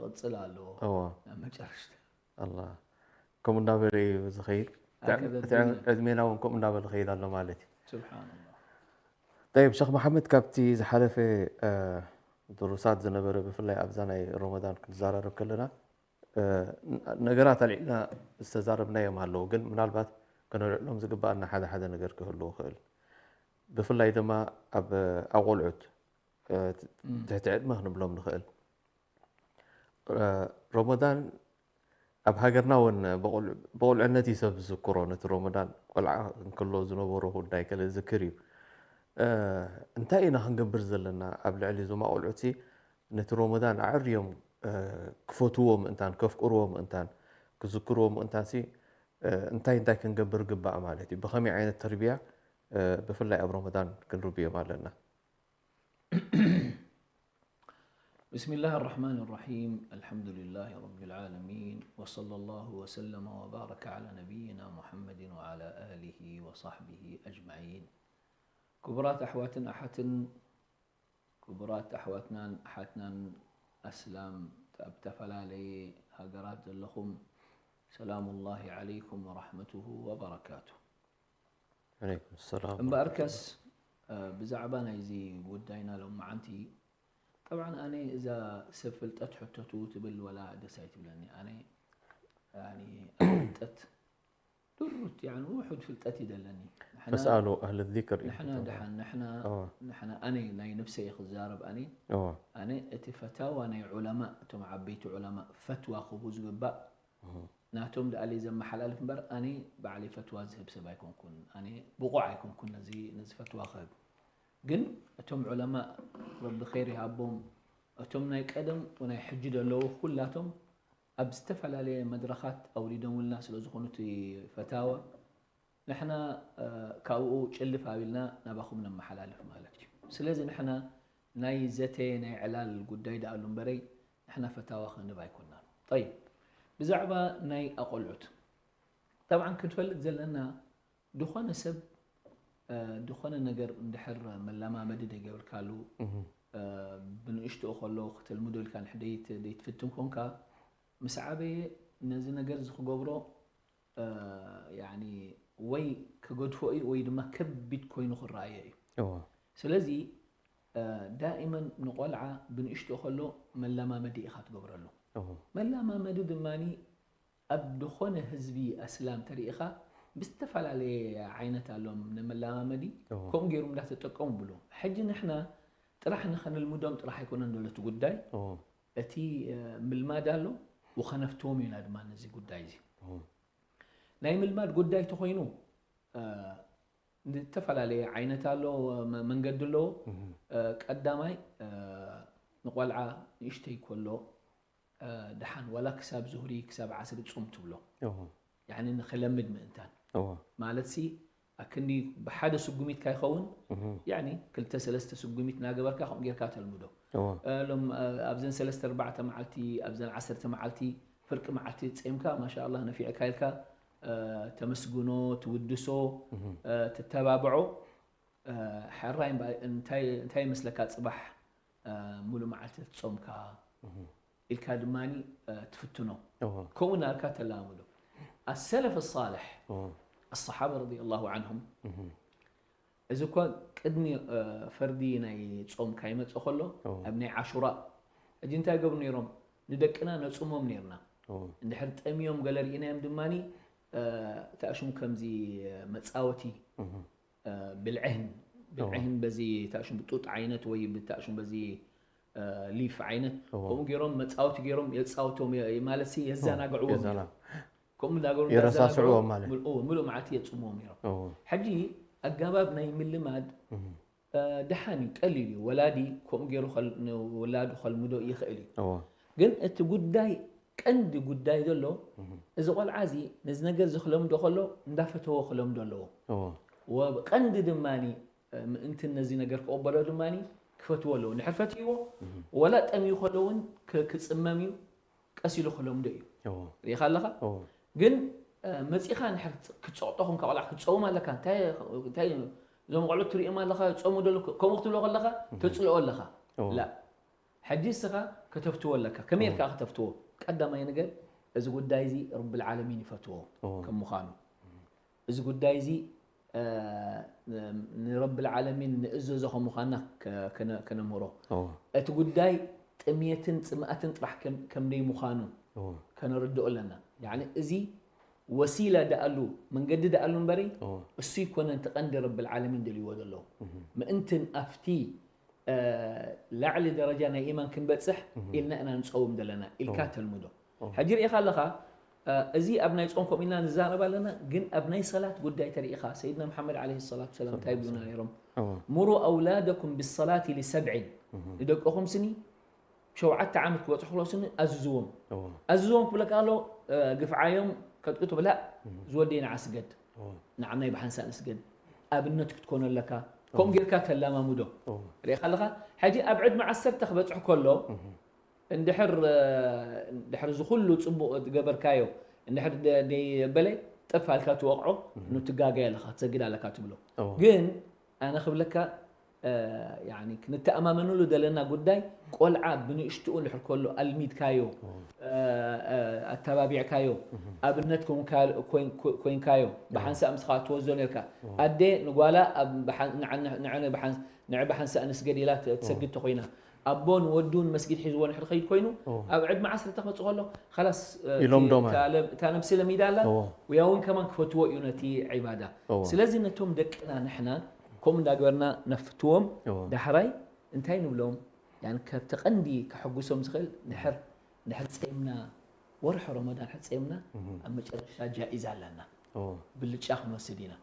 ክቕጽል ኣለዎ እዎ ናብ መጨረሽታ ኣላ ከምኡ እንዳበለ እዩ ዝኸይድ። هكذا እቲ الدنيا. ዕድሜና እውን ከምኡ እንዳበለ ይኸይድ ኣሎ ማለት እዩ። سبحان الله ጠይብ ሸኽ መሓመድ፣ ካብቲ ዝሓለፈ እ፣ ድሩሳት ዝነበረ፣ ብፍላይ ኣብዛ ናይ ሮመዳን ክንዘራረብ ከለና እ፣ ነገራት ኣልዒልና ዝተዛረብናዮም ኣለዉ፣ ግን ምናልባት ከነልዕሎም ዝግባኣና ሓደ ሓደ ነገር ክህልዉ ይኽእል። ብፍላይ ድማ ኣብ ኣቆልዑት እ፣ ትሕቲ ዕድመ ክንብሎም ንኽእል። እ፣ ሮመዳን ኣብ ሃገርና እውን ብቑልዕነት እዩ ሰብ ዝዝክሮ። ነቲ ሮመዳን ቆልዓ እንክሎ ዝነበሮ ጉዳይ ከለ ዝክር እዩ። እ፣ እንታይ ኢና ክንገብር ዘለና ኣብ ልዕሊ እዞም ኣቆልዑት ነቲ ሮመዳን ኣዕርዮም እ፣ ክፈትዎ ምእንታን ከፍቅርዎ ምእንታን ክዝክርዎ ምእንታን ሲ እ፣ እንታይ እንታይ ክንገብር ግባእ ማለት እዩ? ብኸመይ ዓይነት ተርቢያ እ፣ ብፍላይ ኣብ ሮመዳን ክንርብዮም ኣለና? بسم الله الرحمن الرحيم. الحمد لله رب العالمين. وصلى الله وسلم وبارك على نبينا محمد وعلى آله وصحبه أجمعين. ክቡራት ኣሕዋትን ኣሓትን ክቡራት ኣሕዋትናን ኣሓትናን ኣስላም ኣብ ዝተፈላለየ ሃገራት ዘለኹም ሰላሙላሂ ዓለይኩም ወራሕመቱሁ ወበረካቱ። ዓለይኩም ሰላም እምበኣርከስ እ፣ ብዛዕባ ናይዚ ጉዳይና ሎመዓንቲ ጠብዓን ኣነ እዛ ሰብ ፍልጠት ሕተቱ ትብል ወላ ደስ ኣይትብለኒ ኣነ ያኒ ኣብ ፍልጠት ድሩት ያኒ ውሑድ ፍልጠት ይደለኒ ንሕና ፈስኣሉ ኣህል ዚክር ንሕና ድሓን ንሕና እዎ ንሕና ኣነ ናይ ነብሰይ ክዛረብ ኣነ እዎ ኣነ እቲ ፈታዋ ናይ ዑለማ እቶም ዓበይቲ ዑለማ ፈትዋ ክህቡ ዝግባእ ናቶም ደኣለይ ዘመሓላልፍ እምበር ኣነ ባዕለይ ፈትዋ ዝህብ ሰብ ኣይኮንኩን ኣነ ብቑዕ ኣይኮንኩን ነዚ ነዚ ፈትዋ ክህብ ግን እቶም ዑለማ ረቢ ኸይር ይሃቦም እቶም ናይ ቀደም ናይ ሕጂ ዘለዉ ኩላቶም ኣብ ዝተፈላለየ መድረኻት ኣውሪዶምልና ስለ ዝኾኑ እቲ ፈታዋ ንሕና ካብኡ ጭልፍ ኣቢልና ናባኹም ነመሓላልፍ ማለት እዩ ስለዚ ንሕና ናይ ዘተ ናይ ዕላል ጉዳይ ደኣሉ እምበረይ ንሕና ፈታዋ ክንህብ ኣይኮናን ጠይብ ብዛዕባ ናይ ኣቆልዑት ጠብዓን ክንፈልጥ ዘለና ድኾነ ሰብ ድኾነ ነገር እንድሕር መለማመዲ ደይገብርካሉ ብንእሽትኡ ከሎ ክተልምዶ ኢልካ ንሕ ደይትፍትን ኮንካ ምስ ዓበየ ነዚ ነገር እዚ ክገብሮ ወይ ክገድፎ እዩ ወይ ድማ ከቢድ ኮይኑ ክረኣዮ እዩ ስለዚ ዳእመን ንቆልዓ ብንእሽትኡ ከሎ መለማመዲ ኢኻ ትገብረሉ መለማመዲ ድማ ኣብ ዝኾነ ህዝቢ ኣስላም ተሪኢኻ ብዝተፈላለየ ዓይነት ኣሎም ንመለማመዲ ከምኡ ገይሩ እንዳተጠቀሙ ብሎ ሕጂ ንሕና ጥራሕ ንኸንልምዶም ጥራሕ ኣይኮነን ዘሎ እቲ ጉዳይ እቲ ምልማድ ኣሎ ወኸነፍትዎም ኢና ድማ ነዚ ጉዳይ እዚ ናይ ምልማድ ጉዳይ ተኾይኑ ዝተፈላለየ ዓይነት ኣሎ መንገዲ ኣለዎ ቀዳማይ ንቆልዓ ንእሽተይ ከሎ ደሓን ዋላ ክሳብ ዙህሪ ክሳብ ዓስሪ ፁም ትብሎ ያኒ ንክለምድ ምእንታን ማለት ሲ ኣክንዲ ብሓደ ስጉሚት ካይኸውን ያኒ ክልተ ሰለስተ ስጉሚት እናገበርካ ከምኡ ጌርካ ተልምዶ ሎም ኣብዘን ሰለስተ ኣርባዕተ መዓልቲ ኣብዘን ዓሰርተ መዓልቲ ፍርቂ መዓልቲ ፂምካ ማሻ ኣላህ ነፊዕካ ኢልካ ተመስግኖ ትውድሶ ትተባብዖ ሕራይ እንታይ ይመስለካ ፅባሕ ሙሉ መዓልቲ ትፆምካ ኢልካ ድማ ትፍትኖ ከምኡ ናልካ ተላምዶ ኣሰለፍ ሳልሕ ኣሰሓባ ረዲ ላሁ ዓንሁም እዚ እኳ ቅድሚ ፈርዲ ናይ ፆም ካይመፀ ከሎ ኣብ ናይ ዓሹራ ሕጂ እንታይ ገብሩ ነይሮም ንደቅና ነፁሞም ነይርና እንድሕር ጠሚዮም ገለ ርኢናዮም ድማ ተኣሽሙ ከምዚ መፃወቲ ብልዕህን ብልዕህን በዚ ተኣሽሙ ብጡጥ ዓይነት ወይ ብተኣሽሙ በዚ ሊፍ ዓይነት ከምኡ ገይሮም መፃወቲ ገይሮም የፃውቶም ማለት የዘናግዕዎም ከምኡ እናገሩ የረሳስዕዎም ማለት ምሉእ መዓልቲ የፅምዎም ነይሮም ሕጂ ኣጋባብ ናይ ምልማድ ደሓን እዩ ቀሊል እዩ ወላዲ ከምኡ ገይሩ ንውላዱ ከልምዶ ይኽእል እዩ ግን እቲ ጉዳይ ቀንዲ ጉዳይ ዘሎ እዚ ቆልዓ እዚ ነዚ ነገር እዚ ክለምዶ ከሎ እንዳፈተዎ ክለምዶ ኣለዎ ቀንዲ ድማ ምእንትን ነዚ ነገር ክቕበሎ ድማ ክፈትዎ ኣለዎ ንድሕር ፈትይዎ ወላ ጠምዩ ከሎ እውን ክፅመም እዩ ቀስ ኢሉ ክለምዶ እዩ ርኢኻ ኣለኻ ግን መፂኻ ንድሕር ክትፀቕጦ ኮንካ ቆልዓ ክትፀውም ኣለካ እንታይ እዞም ቆልዑ ትሪኦም ኣለኻ ፆሙ ደሎ ከምኡ ክትብሎ ከለኻ ተፅልኦ ኣለኻ ላ ሕጂ እስኻ ከተፍትዎ ኣለካ። ከመይ ጌርካ ከተፍትዎ? ቀዳማይ ነገር፣ እዚ ጉዳይ እዚ ረብል ዓለሚን ይፈትዎ ከም ምዃኑ፣ እዚ ጉዳይ እዚ፣ እ፣ ንረብል ዓለሚን ንእዘዞ ከም ምዃንና ከ-፣ ከነ-፣ ከነምህሮ። እቲ ጉዳይ ጥምየትን ጽምኣትን ጥራሕ ከም፣ ከም ደይ ምዃኑ ከነርድኦ ኣለና። ያዕኒ፣ እዚ ወሲላ ደኣሉ፣ መንገዲ ደኣሉ እምበሪ፣ እሱ ይኮነን እቲ ቀንዲ ረብል ዓለሚን ደልይዎ ዘሎ። ምእንትን ኣብቲ፣ እ፣ ላዕሊ ደረጃ ናይ ኢማን ክንበጽሕ ኢልና ኢና ንጸውም ዘለና ኢልካ ተልምዶ። ሕጂ ርኢኻ ኣለኻ፣ እ፣ እዚ ኣብ ናይ ጾም ከምኡ ኢልና ንዛረብ ኣለና፣ ግን ኣብ ናይ ሰላት ጉዳይ ተሪኢኻ፣ ሰይድና መሓመድ ዓለይሂ ሰላቱ ሰላም እንታይ ይብሉና ነይሮም? "ሙሩ ኣውላደኩም ብሰላቲ ሊሰብዒን"፣ ንደቅኹም ስኒ ሸውዓተ ዓመት ክበጽሑ ከለዉ ስኒ ኣዝዝዎም። ኣዝዝዎም ክብለካ ከሎ፣ እ፣ ግፍዓዮም ከጥቅጡ ብላእ፣ ዝወደይ ንዓ ስገድ፣ ንዓናይ ብሓንሳእ ንስገድ፣ ኣብነት ክትኮኖ ኣለካ። ከምኡ ጌርካ ተላማምዶ። ርኢኻ ኣለኻ፣ ሕጂ ኣብ ዕድመ ዓሰርተ ክበጽሕ ከሎ፣ እንድሕር፣ እ፣ እንድሕር እዚ ኩሉ ጽቡቕ ዝገበርካዮ፣ እንድሕር ደ-፣ ደይበለ፣ ጠፍ ኣልካ ትወቕዖ፣ ኑ ትጋገይ ኣለኻ፣ ትሰግድ ኣለካ ትብሎ። ግን ኣነ ክብለካ፣ እ፣ ያኒ፣ ክንተኣማመነሉ ዘለና ጉዳይ፣ ቆልዓ ብንእሽትኡ እንድሕር ከሎ ኣልሚድካዮ፣ እ፣ እ፣ ኣተባቢዕካዮ፣ ኣብነት ኮንካ-፣ ኮይን-፣ ኮ-፣ ኮይንካዮ፣ ብሓንሳእ ምስኻ ትወዞ ኔርካ። ኣደ ንጓላ ኣብ ብሓን-፣ ንዓ-፣ ንዐ-፣ ብሓን-፣ ንዐ ብሓንሳእ ንስገድ ኢላ ት-፣ ትሰግድ ተኾይና፣ ኣቦ ንወዱ ንመስጊድ ሒዝዎ እንድሕር ዝኸይድ ኮይኑ፣ ኣብ ዕድመ ዓሰርተ ክመጽእ ከሎ፣ ኸላስ፣ እ፣ ኢሎም እቲ፣ ዶማ። እታ ለ-፣ እታ ነብሲ ለሚዳ ኣላ፣ እዎ። ወያ እውን ከማን ክፈትዎ እዩ ነቲ ዒባዳ። እዎ። ስለዚ ነቶም ደቅና ንሕና ከምኡ እንዳገበርና ነፍትዎም፣ እዎ። ዳሕራይ እንታይ ንብሎም? ያኒ ካብቲ ቀንዲ ከሐጉሶም ዝኽእል፣ ድሕር፣ ድሕር ጸይምና፣ ወርሒ ረመዳን ድሕር ጸይምና፣ ኣብ መጨረሻ ጃኢዛ ኣለና። እዎ። ብልጫ ክንወስድ ኢና።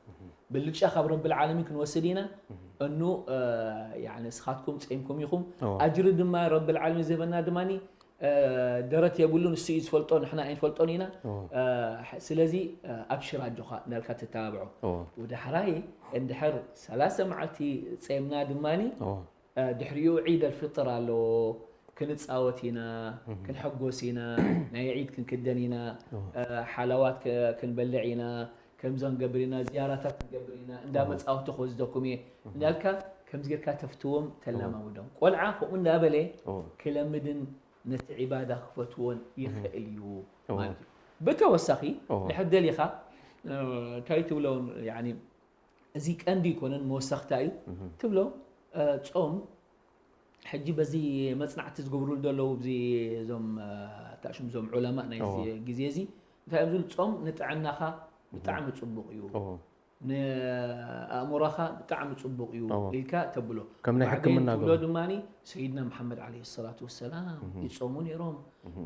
ብልጫ ካብ ረብል ዓለሚን ክንወስድ ኢና። እኑ፣ እ፣ ያኒ ንስኻትኩም ጸይምኩም ኢኹም። እዎ። ኣጅሪ ድማ ረብል ዓለሚን ዝህበና ድማኒ፣ እ፣ ደረት የብሉን፣ ንሱ እዩ ዝፈልጦ፣ ንሕና ኣይንፈልጦን ኢና። እዎ። እ፣ ሕ-፣ ስለዚ፣ እ፣ ኣብሽር ኣጆኻ እንዳልካ ተተባብዖ። እዎ። ወዳሕራይ እንድሕር ሰላሳ መዓልቲ ጸይምና ድማኒ፣ እዎ። እ፣ ድሕሪኡ ዒድ ኣልፍጥር ኣለዎ። ክንጻወት ኢና፣ ክንሕጎስ ኢና፣ ናይ ዒድ ክንክደን ኢና፣ እ፣ ሓለዋት ከ-፣ ክንበልዕ ኢና፣ ከምዚ ክንገብር ኢና፣ ዝያራታት ክንገብር ኢና፣ እንዳ መጻወቲ ክወስደኩም እየ እንዳልካ ከምዚ ጌርካ ተፍትዎም፣ ተለማምዶም። ቆልዓ ከምኡ እንዳበለ ክለምድን ነቲ ዒባዳ ክፈትዎን ይኽእል እዩ ማለት እዩ። ብተወሳኺ ድሕር ደሊኻ፣ እ፣ እንታይ ትብሎ፣ ያኒ፣ እዚ ቀንዲ ኣይኮነን፣ መወሰኽታ እዩ ትብሎ። እ፣ ጾም ሕጂ በዚ መጽናዕቲ ዝገብሩሉ ዘለዉ፣ እዚ እዞም፣ እ፣ ታሽም እዞም ዑለማእ ናይ እዚ ግዜ እዚ እንታይ እዮም ዝብሉ? ጾም ንጥዕናኻ ብጣዕሚ ጽቡቕ እዩ፣ ንኣእምሮኻ ብጣዕሚ ጽቡቕ እዩ ኢልካ ተብሎ። ከም ናይ ሕክምና ትብሎ ገበ። ድማኒ ሰይድና መሓመድ ዓለይሂ ሰላቱ ወሰላም ይጾሙ ነይሮም።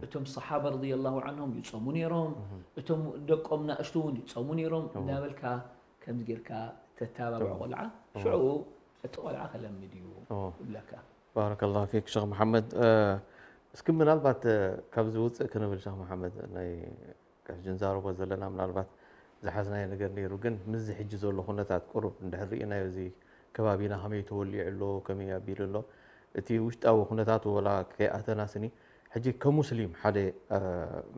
እቶም ሰሓባ ረዲየላሁ ዓንሆም ይጾሙ ነይሮም። እቶም ደቆም ናእሽቱ እውን ይጾሙ ነይሮም። እንዳበልካ ከምዚ ጌርካ ተተባብዖ ቆልዓ፣ ሽዑ እቲ ቆልዓ ከለምድ እዩ ይብለካ። ባረከላሁ ፊክ ሸኽ መሓመድ። እ፣ እስኪ ምናልባት፣ እ፣ ካብዚ ውፅእ ክንብል ሸኽ መሓመድ፣ ናይ ሕጂ ንዛረቦ ዘለና ምናልባት ዝሓዝናዮ ነገር ነይሩ፣ ግን ምስዚ ሕጂ ዘሎ ኩነታት ቁሩብ እንድሕር ርኢናዮ፣ እዚ ከባቢና ከመይ ተወሊዑ ኣሎ፣ ከመይ ኣቢሉ ኣሎ፣ እቲ ውሽጣዊ ኩነታት ወላ ከይኣተና ስኒ፣ ሕጂ ከሙስሊም ሓደ፣ እ፣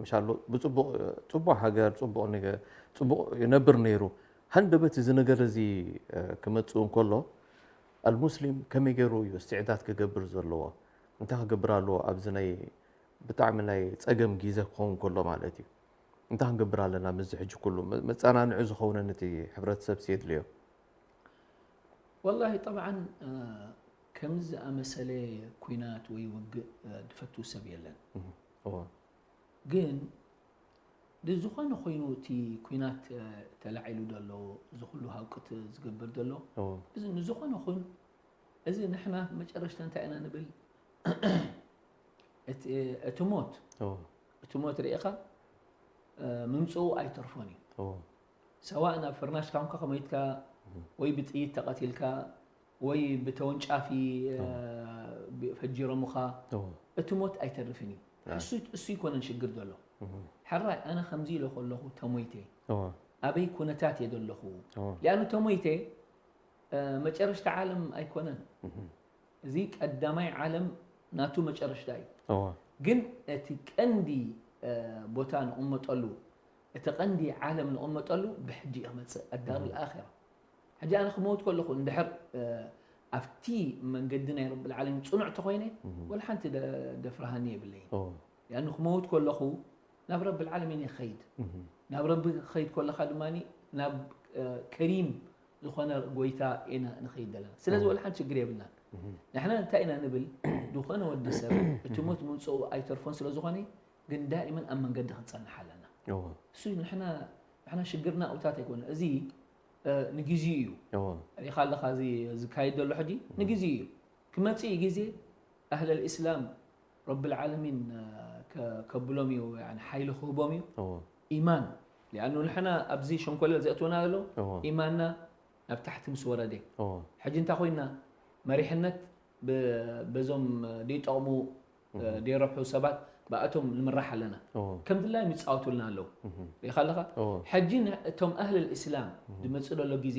ምሻሎ ብጽቡቕ፣ ጽቡቕ ሃገር፣ ጽቡቕ ነገ-፣ ጽቡቕ ይነብር ነይሩ። ሃንደበት እዚ ነገር እዚ፣ እ፣ ክመጽእ እንከሎ፣ ኣልሙስሊም ከመይ ገይሩ እዩ እስትዕዳድ ክገብር ዘለዎ? እንታይ ክገብር ኣለዎ? ኣብዚ ናይ ብጣዕሚ ናይ ጸገም ግዜ ክኸውን ከሎ ማለት እዩ። እንታይ ክንገብር ኣለና? ምስዚ ሕጂ ኩሉ መ-፣ መጸናንዒ ዝኸውን ነቲ ሕብረተሰብ የድልዮ። ወላሂ፣ ጠብዓን፣ እ፣ ከምዚ ዝኣመሰለ ኲናት ወይ ውግእ፣ እ፣ ዝፈቱ ሰብ የለን። እህ፣ እዎ። ግን ንዝኾነ ኮይኑ እቲ ኲናት፣ እ፣ ተላዒሉ ዘሎ፣ እዚ ኩሉ ሃውቅት ዝገብር ዘሎ፣ እዎ። እዚ ንዝኾነ ኩን፣ እዚ ንሕና መጨረሽታ እንታይ ኢና ንብል? እቲ፣ እቲ ሞት፣ እዎ። እቲ ሞት ርኢኻ፣ እ፣ ምምጽኡ ኣይተርፎን እዩ። እዎ። ሰዋእ ናብ ፍርናሽካ ኮንካ ከመይትካ፣ እህ። ወይ ብጥይት ተቐቲልካ፣ ወይ ብተወንጫፊ፣ እ፣ እዎ። ብ-፣ ፈጂሮምኻ፣ እዎ። እቲ ሞት ኣይተርፍን እዩ። ናም። እሱ፣ እሱ ይኮነን ሽግር ዘሎ። እህ። ሕራይ፣ ኣነ ከምዚ ኢለ ከለኹ ተሞይተ፣ እዎ። ኣበይ ኩነታት እየ ዘለኹ? እዎ። ሊኣኑ ተሞይተ፣ እ፣ መጨረሽታ ዓለም ኣይኮነን። እህ። እዚ ቀዳማይ ዓለም ናቱ መጨረሽታ እዩ። እዎ። ግን እቲ ቀንዲ፣ እ፣ ቦታ ንቕመጠሉ፣ እቲ ቀንዲ ዓለም ንቕመጠሉ ብሕጂ እዩ ክመጽእ፣ ኣዳር እህ። ልኣኺራ። ሕጂ ኣነ ክመውት ከለኹ እንድሕር፣ እ፣ ኣብቲ መንገዲ ናይ ረብል ዓለሚን ጽኑዕ ተኾይነ፣ ወላ ሓንቲ ደ-፣ ደፍርሃኒ የብለይን። እዎ። ያኑ ክመውት ከለኹ ናብ ረብል ዓለሚን እየ ክኸይድ። ናብ ረቢ ክኸይድ ከለኻ ድማ ናብ፣ እ፣ ከሪም ዝኾነ ጎይታ ኢና ንኸይድ ዘለና። ስለዚ ወላ ሓንቲ ሽግር የብልናን። ንሕና እንታይ ኢና ንብል? ዝኾነ ወዲ ሰብ እቲ ሞት ምምፅኡ ኣይተርፎን ስለ ዝኾነ፣ ግን ዳኢመን ኣብ መንገዲ ክንጸንሕ ኣለና። እዎ። እሱ እዩ ንሕና፣ ንሕና ሽግርና ኣብታት ኣይኮነ። እዚ፣ እ፣ ንግዜኡ እዩ። እዎ። ሪኢኻ ኣለኻ፣ እዚ ዝካየድ ዘሎ ሕጂ ንግዜኡ እዩ። ክመጽእ እዩ ግዜ፣ ኣህለል ኢስላም ረብል ዓለሚን፣ እ፣ ከ-፣ ከብሎም እዩ፣ ያኒ ሓይሊ ክህቦም እዩ። እዎ። ኢማን። ሊኣኑ ንሕና ኣብዚ ሸንኮለል ዘእትወና ዘሎ እዎ። ኢማንና ናብ ታሕቲ ምስ ወረደ። እዎ። ሕጂ እንታይ ኮይና? መሪሕነት ብ-፣ በዞም ደይጠቕሙ፣ ደይረብሑ ሰባት ብኣቶም ንምራሕ ኣለና። እዎ። ከም ድላዮም ይጻወቱልና ኣለዉ። ሪኢኻ ኣለኻ? እዎ። ሕጂ ን-፣ እቶም ኣህለል ኢስላም ዝመጽእ ዘሎ ግዜ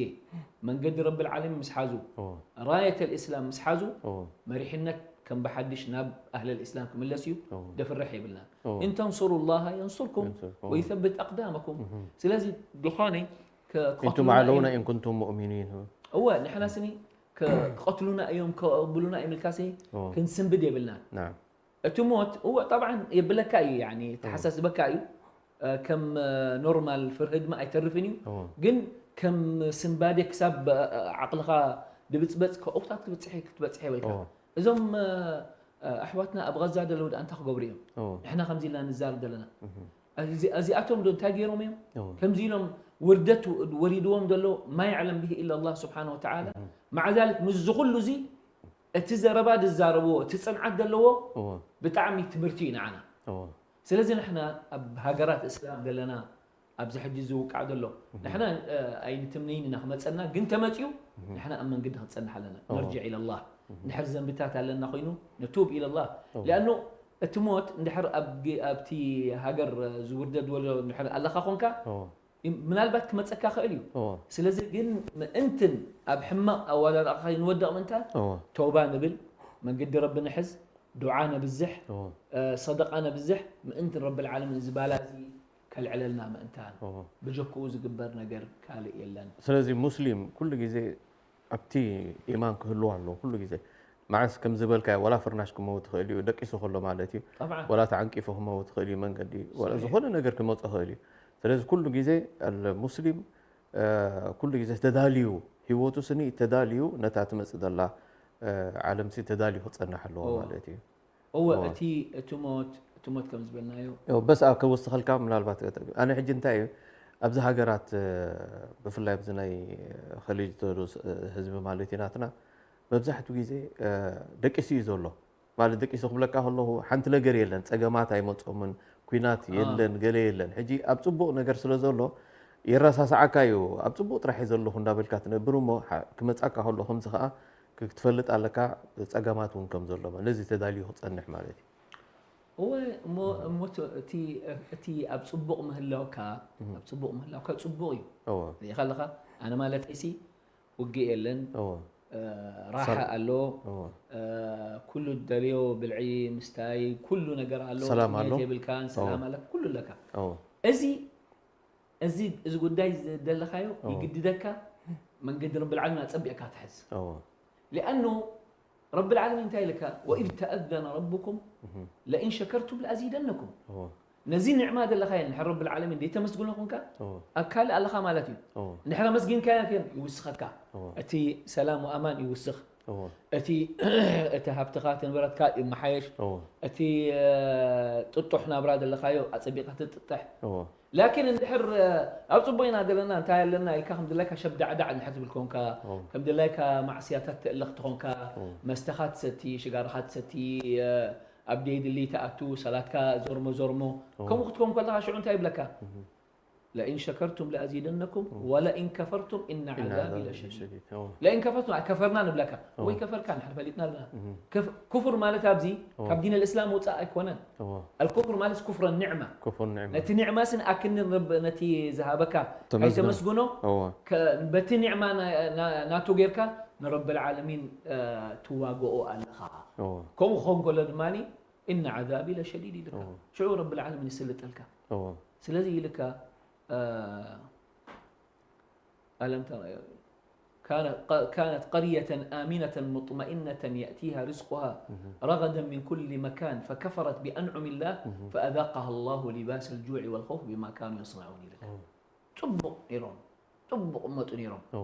መንገዲ ረብል ዓለሚን ምስ ሓዙ፣ እዎ። ራየተል ኢስላም ምስ ሓዙ፣ እዎ። መሪሕነት ከም ብሓድሽ ናብ ኣህለል ኢስላም ክምለስ እዩ። እዎ። ደፍርሕ የብልናን። እዎ። إن تنصروا الله ينصركم ينصركم. ويثبت أقدامكم። ስለዚ ዝኾነ ከ-፣ أنتم ክቐትሉና أعلون እዮም። إن كنتم مؤمنين. እወ፣ ንሕና ስኒ ከ-፣ ክቐትሉና እዮም፣ ከቕብሉና እዮም ኢልካ ሲ እዎ። ክንስንብድ የብልናን። نعم. እቲ ሞት፣ እወ፣ ጠብዓን የብለካ እዩ፣ ያኒ፣ ተሓሳስበካ እዩ። እ፣ ከም፣ እ፣ ኖርማል ፍርሂ ድማ ኣይተርፍን እዩ። እዎ። ግን ከም ስንባዴ ክሳብ፣ እ፣ ዓቕልኻ ድብጽበጽ ከ-፣ ኣብታት ክትበጽሕ፣ ክትበጽሕ የብልካ። እዎ። እዞም፣ እ፣ እ፣ ኣሕዋትና ኣብ ቐዛ ዘለዉ ደኣ እንታይ ክገብሩ እዮም? እዎ። ንሕና ከምዚ ኢልና ንዛረብ ዘለና። እዚ-፣ እዚኣቶም ዶ እንታይ ገይሮም እዮም? እዎ። ከምዚ ኢሎም ውርደት ወ-፣ ወሪድዎም ዘሎ ማ የዕለም ብሂ ኢላ ኣላህ ስብሓነ ወተዓላ። መዓ ዛሊክ ምስዚ ኩሉ እዚ እቲ ዘረባ ዝዛረብዎ፣ እቲ ጽንዓት ዘለዎ እዎ። ብጣዕሚ ትምህርቲ እዩ ንዓና። እዎ። ስለዚ ንሕና ኣብ ሃገራት እስላም ዘለና ኣብዚ ሕጂ ዝውቃዕ ዘሎ ንሕና፣ እ፣ ኣይንትምነይን ኢና ክመጸና፣ ግን ተመጽዩ ንሕና ኣብ መንገዲ ክንጸንሕ ኣለና። እዎ። ነርጅዕ ኢለላህ። እንድሕር ዘንብታት ኣለና ኮይኑ ንቱብ ኢለላህ። እዎ። ሊኣኑ እቲ ሞት እንድሕር ኣብ ግ-፣ ኣብቲ ሃገር ዝውርደድ ወሎ እንድሕር ኣለኻ ኮንካ እዎ። ምናልባት ክመጸካ ክእል እዩ። እዎ። ስለዚ ግን ምእንትን ኣብ ሕማቕ ኣወዳድቓ ከይንወድቕ ምእንታን እዎ። ተውባ ንብል፣ መንገዲ ረቢ ንሕዝ፣ ዱዓ ነብዝሕ፣ እዎ። እ፣ ሰደቃ ነብዝሕ፣ ምእንትን ረብል ዓለሚን እዚ ባላ እዚ ከልዕለልና ምእንታን። እዎ። ብጀክኡ ዝግበር ነገር ካልእ የለን። ስለዚ ሙስሊም ኩሉ ግዜ ኣብቲ ኢማን ክህልዎ ኣለዎ። ኩሉ ግዜ መዓስ ከም ዝበልካዮ፣ ዋላ ፍርናሽ ክመውት ይኽእል እዩ፣ ደቂሱ ከሎ ማለት እዩ። ጠብዓን። ዋላ ተዓንቂፉ ክመውት ይኽእል እዩ፣ መንገዲ፣ ዋላ ሰሒሕ። ዝኾነ ነገር ክመጽእ ይኽእል እዩ። ስለዚ ኩሉ ግዜ ኣል-፣ ሙስሊም፣ እ፣ ኩሉ ግዜ ተዳልዩ፣ ህይወቱ ስኒ ተዳልዩ ነታ ትመጽእ ዘላ፣ እ፣ ዓለምሲ ተዳልዩ ክጸንሕ ኣለዎ እዎ። ማለት እዩ። እወ፣ እዎ። እቲ፣ እቲ ሞት፣ እቲ ሞት ከም ዝበልናዮ። ያው በስ ኣብ ከወስኸልካ ምናልባት ገጠ-፣ ኣነ ሕጂ እንታይ እዩ፣ ኣብዚ ሃገራት፣ እ፣ ብፍላይ ኣብዚ ናይ ኸሊጅ ተብሉ ስ-፣ ህዝቢ ማለት እዩ ናትና፣ መብዛሕትኡ ግዜ፣ እ፣ ደቂሱ እዩ ዘሎ። ማለት ደቂሱ ክብለካ ከለኹ ሓንቲ ነገር የለን፣ ጸገማት ኣይመጾምን፣ ኲናት አ። የለን፣ ገለ የለን። ሕጂ ኣብ ጽቡቕ ነገር ስለ ዘሎ የረሳስዓካ እዩ፣ ኣብ ጽቡቕ ጥራሕ እየ ዘለኹ እንዳበልካ ትነብር እሞ፣ ሓ-፣ ክመጻካ ከሎ ከምዚ ከኣ ክትፈልጥ ኣለካ፣ ጸገማት እውን ከም ዘሎ፣ ነዚ ተዳልዩ ክጸንሕ ማለት እዩ። እወ፣ እሞ፣ እሞ እቲ፣ እቲ፣ እቲ ኣብ ጽቡቕ ምህላውካ፣ ኣብ ጽቡቕ ምህላውካ ጽቡቕ እዩ። እዎ። ርኢኻ ኣለኻ? ኣነ ማለተይሲ ውግእ የለን፣ እዎ። እ፣ ራሓ ሰላም። ኣሎ፣ እዎ። እ፣ ኩሉ ደልዮ ብልዒ ምስታይ፣ ኩሉ ነገር ኣሎ፣ ሰላም ጥሜት ኣሎ። የብልካን፣ ሰላም እዎ። ኣለካ፣ ኩሉ ኣለካ። እዎ። እዚ፣ እዚ፣ እዚ ጉዳይ ዝደለኻዮ እዎ። ይግድደካ፣ መንገዲ ረብል ዓለሚን ኣጸቢቕካ ትሕዝ። እዎ። ሊኣኑ ረብል ዓለሚን እንታይ ኢልካ? "ወኢዝ ተኣዘነ ረብኩም ለኢን ሸከርቱም ለኣዚደነኩም።" እዎ። ነዚ ኒዕማ ዘለኻዮ እንድሕር ረብል ዓለሚን ዘይተመስግኖ ኮንካ፣ እዎ። ኣብ ካልእ ኣለኻ ማለት እዩ። እዎ። እንድሕር ኣመስጊንካዮ ግን ይውስኸካ። እዎ። እቲ ሰላም ወኣማን ይውስኽ። እዎ። እቲ፣ እቲ ሃብትኻ፣ እቲ ንብረትካ ይመሓየሽ። እዎ። እቲ፣ እ፣ ጥጡሕ ናብራ ዘለኻዮ ኣጸቢቕካ ትጥጥሕ። እዎ። ላኪን እንድሕር፣ እ፣ ኣብ ጽቡቕ ኢና ዘለና፣ እንታይ ኣለና ኢልካ ከም ድላይካ ሸብዳዕዳዕ እንድሕር ትብል ኮንካ፣ እዎ። ከም ድላይካ ማዕስያታት ትእልኽ ትኾንካ፣ እዎ። መስተኻ ትሰቲ፣ ሽጋራኻ ትሰቲ፣ እ፣ ኣብ ደይድሊ ትኣቱ፣ ሰላትካ ዞርሞ ዞርሞ፣ እዎ። ከምኡ ክትኮን ከለኻ ሽዑ እንታይ ይብለካ? ለኢን ሸከርቱም ለኣዚደነኩም ወለኢን ከፈርቱም ኢነ ኢነ ዓዛቢ ዓዛቢ ለሸዲድ። ለሸዲድ። እዎ። ለኢን ከፈርቱም፣ ኣይከፈርና ንብለካ። እዎ። ወይ ከፈርካ፣ ንሕና ፈሊጥና ኣለና። እህ። ከፍ-፣ ኩፍር ማለት ኣብዚ እዎ። ካብ ዲን ልእስላም ውፃእ ኣይኮነን። እዎ። ኣልኩፍር ማለት ኩፍር ኒዕማ። ኩፍር ኒዕማ። ነቲ ኒዕማ ስን ኣክኒ ረብ-፣ ነቲ ዝሃበካ ተመስግኖ። ኣይተመስግኖ። እዎ። ከ-፣ በቲ ኒዕማ ና-፣ ና-፣ ናቱ ጌርካ ንረብል ዓለሚን፣ እ፣ ትዋግኦ ኣለኻ። እዎ። ከምኡ ክኸውን ከሎ ድማ ኢነ ዓዛቢ ለሸዲድ ኢልካ። እዎ። ሽዑ ረብል ዓለሚን ይስልጠልካ። እዎ። ስለዚ ኢልካ፣ እ፣ ኣለም ተራ-፣ كانت ق- كانت قرية آمنة مطمئنة يأتيها رزقها رغدا من كل مكان فكفرت بأنعم الله فأذاقها الله لباس الجوع والخوف بما كانوا يصنعون ይብል። ጽቡቕ ነይሮም፣ ጽቡቕ መጡ ነይሮም፣ እዎ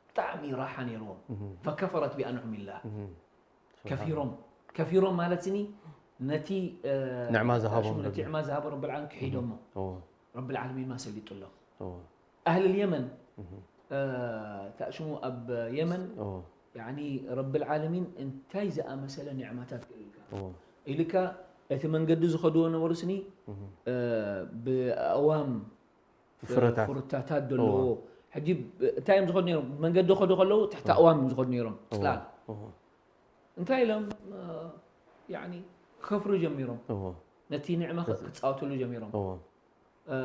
ብጣዕሚ ራሓ ነይርዎም። እህ فكفرت بأنعم الله እህ ከፊሮም። ከፊሮም ማለት ስኒ ነቲ እ፣ ንዕማ ዝሃቦም ሽሙ ነቲ ረቢ። ንዕማ ዝሃቦ ረብል ዓለሚን ክሒዶሞ እዎ ረብል ዓለሚን ማሰሊጡሎም። እዎ ኣህል የመን እህ እ፣ ታሽሙ ኣብ የመን እዎ ያኒ ረብል ዓለሚን እንታይ ዝኣመሰለ ኒዕማታት ክእልካ እዎ ኢልካ እቲ መንገዲ ዝኸድዎ ነበሩ ስኒ እህ እ፣ ብኣእዋም ፍረታት። ፍሩታታት ዘለዎ እዎ። ሕጂ ብ- እንታይ እዮም ዝኸዱ ነይሮም? መንገዲ ከዱ ከለዉ ትሕቲ ኣእዋም እዮም ዝኸዱ ነይሮም። ጽላል እዎ እንታይ ኢሎም እ፣ ያኒ ክከፍሩ ጀሚሮም። እዎ ነቲ ንዕማ ክጻወትሉ ጀሚሮም። እዎ እ፣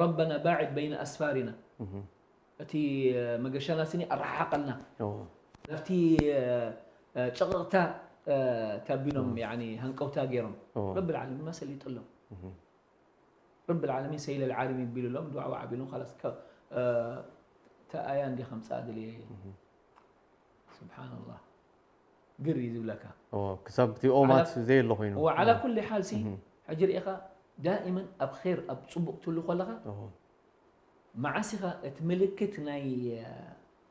ረበና ባዕድ በይነ ኣስፋሪና እህ እቲ እ፣ መገሻና ስኒ ኣረሓሓቀልና እዎ ናብቲ እ፣ እ፣ ጨቕቕታ እ፣ ተቢሎም ያኒ ሃንቀውታ ገይሮም እዎ ረብል ዓለሚን ማሰሊጥሎም። እህ ረብል ዓለሚን ሰይለል ዓለሚን ቢሉሎም ዱዓ ዓቢሎም ኻላስ ከ- እ፣ እታ ኣያ እንዲ ከምጻ ድልየ። ስብሓንላህ ግር እዩ ዝብለካ። እዎ ክሳብ እቲ ኦማት ዘየሎ ኮይኑ ወዓላ ኩሉ ሓል ሲ እህ ሕጂ ርኢኻ ዳኢመን ኣብ ር ኣብ ፅቡቅ ትህሉ ከለኻ እዎ መዓስ ኢኻ እቲ ምልክት ናይ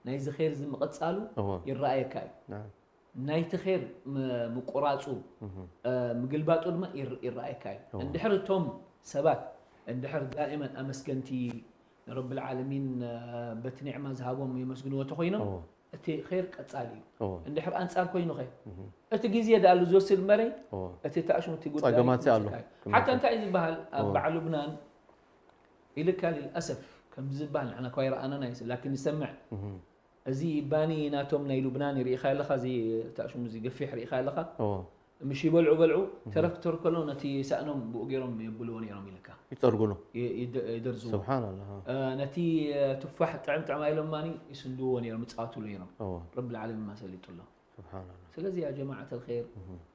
ናይዚ ር ዝምቕጻሉ እዎ ይረኣየካ እዩ። ናም ናይቲ ር ም- ምቁራፁ እህ እ፣ ምግልባጡ ድማ ይር- ይረኣየካ እዩ። እዎ። እንድሕር እቶም ሰባት እንድሕር ዳኢመን ኣመስገንቲ ንረብል ዓለሚን እ፣ በቲ ኒዕማ ዝሃቦም የመስግንዎ ተኮይኖም እዎ እቲ ር ቀጻሊ እዩ። እዎ እንድሕር ኣንጻር ኮይኑ ኸ እህ እቲ ግዜ ዳኣሉ ዝወስድ እምበረይ እዎ እቲ ተኣሽሙ እቲ ጉዳይ ጸገማት ይወስድ ኣሎ። እዩ። ሓታ እንታይ እዩ ዝበሃል ኣብ እዎ። በዓል ሉብናን ኢልካ ልልኣሰፍ ከም ዝበሃል ንሕና እኳ ይረኣናና እዩ ላኪን ንሰምዕ እህ እዚ ባኒ ናቶም ናይ ሉብናን ርኢኻ ኣለኻ እዚ ተኣሽሙ እዚ ገፊሕ ርኢኻ ኣለኻ እዎ ምሽ ይበልዑ በልዑ ተረፍ ተርፍ ከሎ ነቲ ሳእኖም ብኡ ገይሮም የብልዎ ነይሮም ኢልካ ይጠርጉሉ ይ- ይደ- ይደርዝዎ ስብሓንላህ እ፣ ነቲ እ፣ ቱፋሕ ጥዕም ጥዕም ኣይሎም ማኒ ይስንድዎ ነይሮም ይፃወትሉ ነይሮም እዎ ረብል ዓለሚን ማሰሊጡሎ ስብሓንላህ ስለዚ ያ ጀማዓት ልር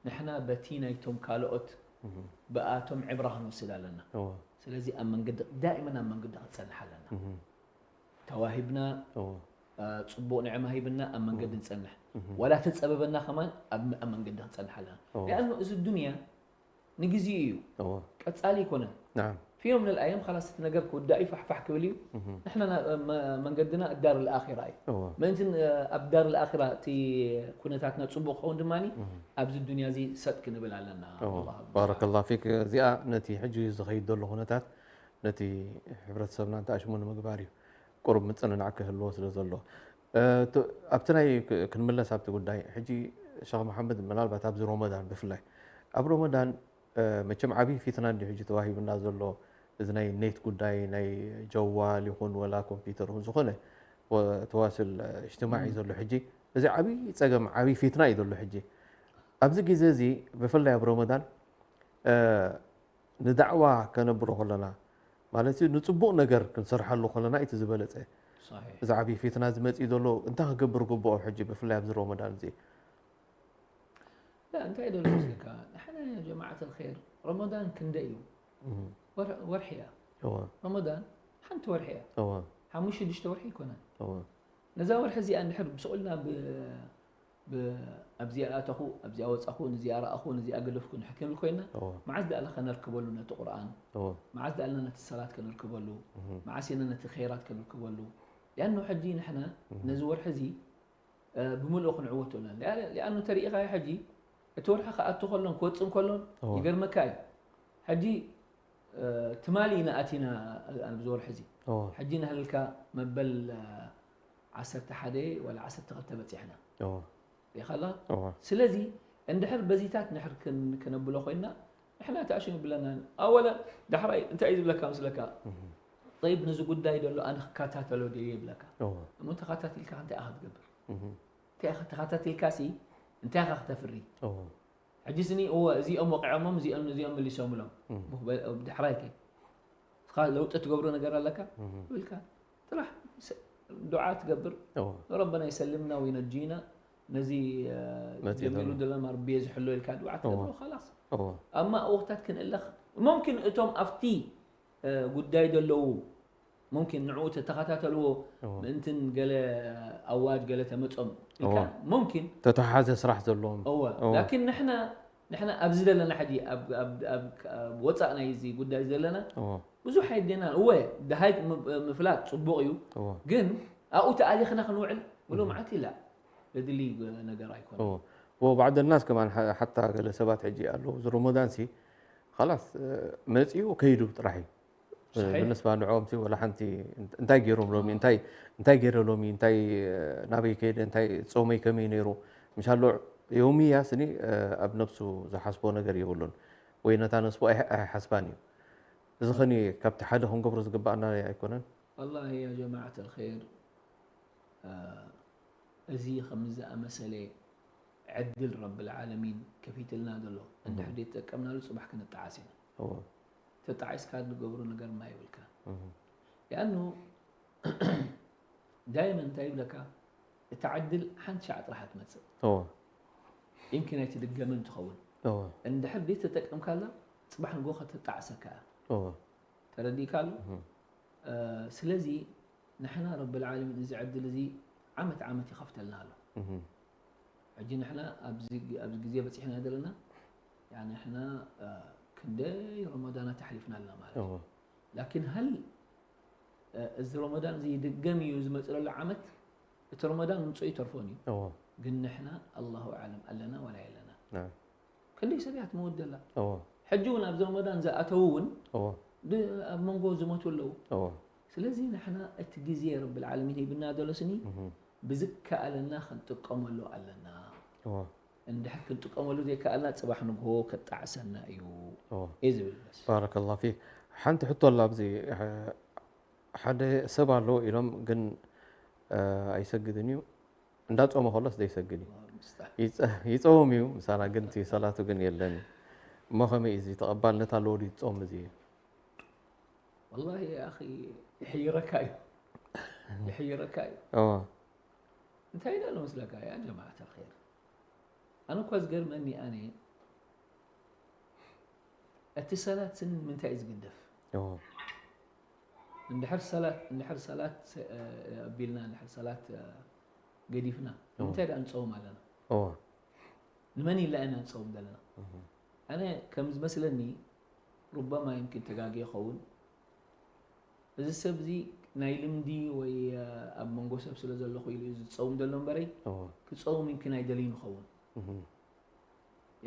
ንሕና በቲ ናይቶም ካልኦት እህ ብኣቶም ዕብራ ክንወስድ ኣለና። እዎ ስለዚ ኣብ መንገዲ ዳኢመን ኣብ መንገዲ ክንፀንሕ ኣለና። እህ ተዋሂብና እዎ እ፣ ፅቡቅ ንዕማ ሂብና ኣብ መንገዲ ንፀንሕ እህ ወላ ተፀበበና ከማን ኣብ ኣብ መንገዲ ክንፀንሕ ኣለና። እዎ ሊኣኑ እዚ ዱንያ ንግዜኡ እዩ እዎ ቀፃሊ ኣይኮነን። ናም في يوم من الأيام خلاص እቲ ነገር ክውዳእ እዩ ፋሕፋሕ ክብል እዩ። እህ ንሕና ና- መ- መንገድና ዳር ልኣኺራ እዩ። እዎ ምእንቲ እ፣ ኣብ ዳር ልኣኺራ እቲ ኩነታትና ፅቡቅ ክኸውን ድማ እህ ኣብዚ ዱንያ እዚ ሰጥ ክንብል ኣለና። እዎ ኣላሁ ኣክበር። ባረከላሁ ፊክ። እዚኣ ነቲ ሕጂ ዝኸይድ ዘሎ ኩነታት ነቲ ሕብረተሰብና እንተኣሽሙ ንምግባር እዩ። ቁሩብ ምጽንናዕ ክህልዎ ስለ ዘሎ እ፣ ት- ኣብቲ ናይ ክ- ክንምለስ ኣብቲ ጉዳይ ሕጂ ሸኽ መሓመድ ምናልባት ኣብዚ ሮመዳን ብፍላይ ኣብ ሮመዳን እ፣ መቸም ዓብዪ ፊትና እንዲ ሕጂ ተዋሂቡና ዘሎ እዚ ናይ ኔት ጉዳይ ናይ ጀዋል ይኹን ወላ ኮምፒውተር ይኹን ዝኾነ ወ- ተዋስል እ፣ እጅትማዕ እዩ ዘሎ ሕጂ። እዚ ዓብዪ ጸገም ዓብዪ ፊትና እዩ ዘሎ ሕጂ ኣብዚ ግዜ እዚ ብፍላይ ኣብ ሮመዳን እ፣ ንዳዕዋ ከነብሮ ከለና ማለት እዩ ንጽቡቕ ነገር ክንሰርሓሉ ከለና እቲ ዝበለጸ صحيح እዚ ዓብዪ ፊትና ዝመጽእ ዘሎ እንታይ ክገብር ግብኦ ሕጂ ብፍላይ ኣብዚ ሮመዳን እዚ لا እንታይ ደሎ ዝካ ንሕና ጀማዓት الخير ረመዳን ክንደይ እዩ እህ ወር- ወርሒ እያ። እወ ረመዳን ሓንቲ ወርሒ እያ። እወ ሓሙሽተ ሽዱሽተ ወርሒ ይኮነን። እወ ነዛ ወርሒ እዚኣ እንድሕር ብስቑልና ብ- ብ- ኣብዚኣ ኣተኹ ኣብዚኣ ወፃኹ ነዚኣ ረኣኹ ነዚኣ ገደፍኩ ንድሕር ክንብል ኮይና እወ መዓዝ ደኣለ ከነርክበሉ ነቲ ቁርኣን እወ መዓዝ ደኣልና ነቲ ሰላት ከነርክበሉ እህ መዓስ ኢና ነቲ ኸይራት ከነርክበሉ? ሊኣኑ ሕጂ ንሕና ነዚ ወርሒ እዚ እ፣ ብምልኡ ክንዕወቶ ኢና። ሊኣ- ሊኣኑ እንተሪኢኻዮ ሕጂ እቲ ወርሒ ክኣቱ ከሎን ክወፅእ ከሎን እወ ይገርመካ እዩ። ሕጂ እ፣ ትማሊ ኢና ኣቲና ኣብዚ ወርሒ እዚ እወ ሕጂ ናህልልካ መበል እ፣ ዓሰርተ ሓደ ወላ ዓሰርተ ክልተ በፂሕና እወ ሪኢኻላ። እወ ስለዚ እንድሕር በዚታት ንድሕር ክን- ክነብሎ ኮይና ንሕና እቲ ኣሽም ይብለና ኣወለ ዳሕራይ እንታይ እዩ ዝብለካ ምስለካ እህ ጠይብ ነዚ ጉዳይ ደሎ ኣነ ክከታተሎ ድየ ይብለካ እወ እሞ ተኸታቲልካ እንታይ ኢኻ ክትገብር እህ እንታይ ኢኻ ተኸታቲልካ ሲ እንታይ ኢኻ ክተፍሪ እወ ሕጂ ስኒ እወ እዚኦም ወቂዖሞም እዚኦም እዚኦም መሊሶምሎም እህ ዳሕራይ ከ እስኻ ለውጢ ትገብሮ ነገር ኣለካ እህ ይብልካ ጥራሕ ስ- ዱዓ ትገብር እወ ረበና ይሰልምና ወይነጂና ነዚ እ፣ መጺኡ ጀሚሩ ዘሎ። ደሎ ማርቢ ዝሕሎ ኢልካ ዱዓ ትገብሮ እወ። ኸላስ እወ ኣብ ማእወኽታት ክንእለኽ ሙምኪን እቶም ኣብቲ እ፣ ጉዳይ ዘለዉ ሙምኪን ንዕኡ ተተኸታተልዎ እዎ። ምእንትን ገለ ኣዋጅ ገለ ተመጾም ኢልካ እዎ። ሙምኪን ተተሓዘ ስራሕ ዘለዎም እወ እዎ። ላኪን ንሕና ንሕና ኣብዚ ዘለና ሕጂ ኣብ ኣብ ኣብ ኣብ ወጻእ ናይ እዚ ጉዳይ ዘለና እዎ። ብዙሕ ኣይደና እወ ደሃይ ም- ምፍላጥ ጽቡቕ እዩ እዎ። ግን ኣብኡ ተኣሊኽና ክንውዕል ምሎ መዓት ኢላ ዘድሊ ነገር ኣይኮነ እዎ። እዎ بعض الناس كمان ሓታ ገለ ሰባት ሕጂ ኣለዉ እዚ ሮሞዳን ሲ خلاص መጺኡ ከይዱ ጥራሕ እዩ صحيح. بالنسبة ንዕኦም ሲ ወላ ሓንቲ እንታይ ገይሮም ሎሚ እንታይ እንታይ ገይረ ሎሚ እንታይ ናበይ ከይደ እንታይ ጾመይ ከመይ ነይሩ ምሻሎ ዮምያ ስኒ ኣብ ነብሱ ዝሓስቦ ነገር የብሉን ወይ ነታ ነስቦ ኣይሓስባን እዩ እዚ ኸኒ ካብቲ ሓደ ክንገብሮ ዝግባኣና ኣይኮነን والله يا جماعة الخير እዚ ከምዚ ዝኣመሰለ ዕድል ረብል ዓለሚን ከፊትልና ዘሎ እንድሕር ዘይተጠቀምናሉ ፅባሕ ክንጠዓስ ኢና እዎ ተጣዒስካ ዝገብሮ ነገር ማ ይብልካ እህ ያኑ ዳይመን እንታይ ይብለካ እታ ዕድል ሓንቲ ሻዕ ጥራሕ ትመፅእ እዎ ይምኪን ኣይትድገምን ትኸውን እዎ እንድሕር ዘይተጠቀምካላ ፅባሕ ንጎ ከተጣዕሰካ እያ እዎ ተረዲእካ ኣሎ ስለዚ ንሕና ረብል ዓለሚን እዚ ዕድል እዚ ዓመት ዓመት ይኸፍተልና ኣሎ ሕጂ ንሕና ኣብዚ ግዜ በፂሕና ዘለና ንሕና ክንደይ ረመዳናት ኣሕሊፍና ኣለና ማለት እዩ ላኪን ሃል እዚ ረመዳን እዚ ይድገም እዩ ዝመፅእ ዘሎ ዓመት እቲ ረመዳን ምፅኡ ይተርፎን እዩ ግን ንሕና ኣላሁ ኣዕለም ኣለና ዋላ የለና ክንደይ ሰብ እያ ትመውት ዘላ ሕጂ እውን ኣብዚ ረመዳን ዝኣተዉ እውን ኣብ መንጎ ዝመቱ ኣለዉ ስለዚ ንሕና እቲ ግዜ ረብል ዓለሚን ሂብና ዘሎ ስኒ ብዝከኣለና ክንጥቀመሉ ኣለና እንድሕር ክንጥቀመሉ ዘይከኣልና ፅባሕ ንግሆ ከጣዕሰና እዩ እዩ ዝብል በስ ባረከላሁ ፊክ ሓንቲ ሕቶ ኣላ ኣብዚ ሓደ ሰብ ኣሎ ኢሎም ግን ኣይሰግድን እዩ እንዳጾመ ከሎስ ዘይሰግድ እዩ ይጸውም እዩ ምሳና ግን እቲ ሰላቱ ግን የለን እሞ ከመይ እዚ ተቐባልነት ኣለዎ ድዩ ጾም እዚ ወላሂ ኣኺ ይሕይረካ እዩ ይሕይረካ እዩ እዎ እንታይ ኢለ መስለካ ያ ጀማዓት ኣልኸይር ኣነ እኳ ዝገርመኒ ኣነ እቲ ሰላት ስን ምንታይ እዩ ዝግደፍ እዎ እንድሕር ሰላት እንድሕር ሰላት ኣቢልና እንድሕር ሰላት ገዲፍና ንምንታይ ደኣ ንፀውም ኣለና እዎ ንመን ኢልና ኢና ንፀውም ዘለና ኣነ ከም ዝመስለኒ ሩበማ ይምኪን ተጋጊ ይኸውን እዚ ሰብ እዚ ናይ ልምዲ ወይ ኣብ መንጎ ሰብ ስለ ዘለኹ ኢሉ እዩ ዝፀውም ዘሎ እምበረይ እዎ ክፀውም ይምኪን ኣይደልይን ይኸውን እህ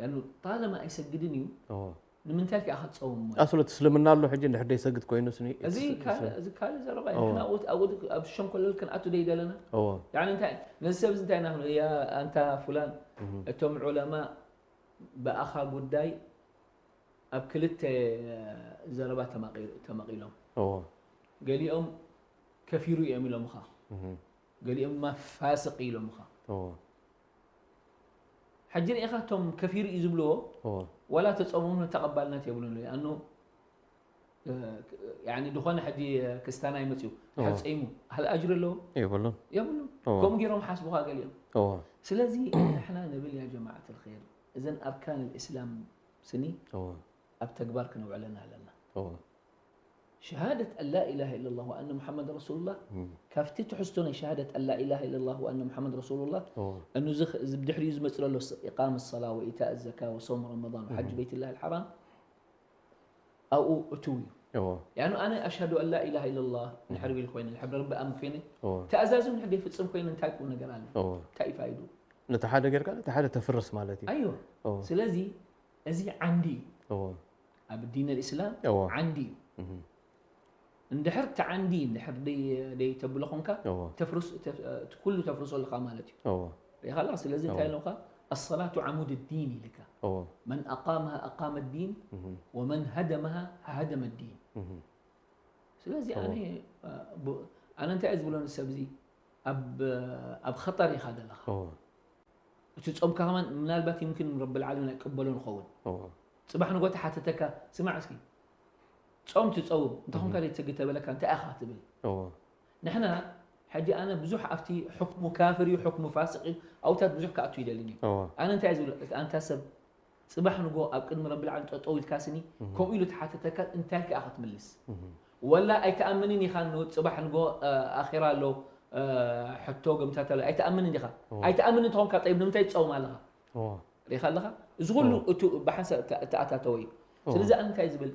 ያኑ ጣለማ ኣይሰግድን እዩ እዎ ንምንታይ ከኣ ክትፀውም እሞ ኣስሎ እቲ እስልምና ኣሎ ሕጂ እንድሕር ደይሰግድ ኮይኑስ ኒ- እዚ እቲ- ካልእ- እዚ ካልእ ዘረባ እዩ እዎ። ንሕና ኣብኡ- ኣብኡ ኣብ ሸንኮለል ክንኣቱ ደይ ደለና እዎ ያኒ እንታይ ነዚ ሰብ እዚ እንታይ ኢና ክንብል ያ ኣንታ ፉላን እህ እቶም ዑለማ ብኣኻ ጉዳይ ኣብ ክልተ ዘረባ ተማቒ- ተመቒሎም እዎ ገሊኦም ከፊሩ እዮም ኢሎምኻ እህ ገሊኦም ድማ ፋስቕ ኢሎምኻ እዎ ሕጂ ርኢኻ እቶም ከፊሩ እዩ ዝብልዎ እዎ ወላ ተፀሙኑ ተቐባልነት የብሉን ኣኑ ያኒ ዝኾነ ሕጂ ክስታናይ መፅኡ እዎ። ሕፀይሙ ሃል ኣጅሪ ኣለዎ የብሉን የብሉ እዎ ከምኡ ገይሮም ሓስቡኻ ገሊኦም እዎ ስለዚ ንሕና ንብል ያ ጀማዓት ልኸይር እዘን ኣርካን ልእስላም ስኒ እዎ ኣብ ተግባር ክነውዕለን ኣለና እዎ شهادة أن لا إله إلا الله وأن محمد رسول الله እም ካብቲ ትሕዝቶ ናይ شهادة أن لا إله إلا الله وأن محمد رسول الله እዎ እኑ እዚ ኽ- እዚ ብድሕሪኡ ዝመፅእ ዘሎ ስ- إقام الصلاة وإيتاء الزكاة وصوم رمضان وحج እም بيت الله الحرام ኣብኡ እትው እዩ እዎ ያኑ ኣነ أشهد أن لا إله إلا الله ንሕር ቢል ኮይነ ንሕር ረቢ ኣም ኮይነ እዎ ተኣዛዙ ንሕር ደይፍፅም ኮይነ እንታይ ቁም ነገር ኣለ እዎ እንታይ እዩ ፋይዱ ነቲ ሓደ ጌርካ ነቲ ሓደ ተፍርስ ማለት እዩ ኣዮ እዎ ስለዚ እዚ ዓንዲ እዩ እዎ ኣብ ዲን الإسلام እዎ ዓንዲ እዩ እህ እንድሕር እቲ ዓንዲ እንድሕር ደይ- ደይተብሎ ኾንካ እዎ ተፍርስ ተፍ- እቲ ኩሉ ተፍርሶ ኣለኻ ማለት እዩ እዎ ሪኢኻ ኣለኻ ስለዚ እንታይ ኣለኻ الصلاة عمود الدين ኢልካ እዎ من أقامها أقام الدين እህ ومن هدمها هدم الدين እህ ስለዚ እዎ። ኣነ ብ- ኣነ እንታይ እየ ዝብሎ ንሰብ እዚ ኣብ ኣብ ኸጠር ኢኻ ዘለኻ እዎ እቲ ጾምካ ከማን ምናልባት ይምክን ረብል ዓለሚን ኣይቅበሎ ንኸውን እዎ ፅባሕ ንጎ ተሓተተካ ስማዕ እስኪ ጾም ትፀውም እንተኾንካ ዘይትሰግድ ተበለካ እንታይ ኢኻ ትብል እዎ ንሕና ሕጂ ኣነ ብዙሕ ኣብቲ ሕክሙ ካፍር እዩ ሕክሙ ፋስቅ እዩ ኣብታት ብዙሕ ክኣቱ ይደልን እዩ እዎ ኣነ እንታይ ዝብል ኣንታ ሰብ ፅባሕ ንጎ ኣብ ቅድሚ ረብል ዓለሚን ጠጠው ኢልካ ስኒ ከምኡ ኢሉ ተሓተተካ እንታይ ከኣ ክትምልስ እህ ወላ ኣይትኣምንን ኢኻ፣ ን-፣ ጽባሕ ንጎ፣ እ፣ ኣኼራ ኣሎ፣ እ፣ ሕቶ ገምታት ኣሎ። ኣይትኣምንን ኢኻ። እዎ። ኣይትኣምንን እንተኾንካ፣ ጠይብ፣ ንምንታይ ትጸውም ኣለኻ? እዎ። ርኢኻ ኣለኻ? እዚ ኩሉ እዎ። እቱ ብሓንሳብ እተ-፣ እተኣታተወ እዩ። እዎ። ስለዚ ኣነ እንታይ ዝብል፣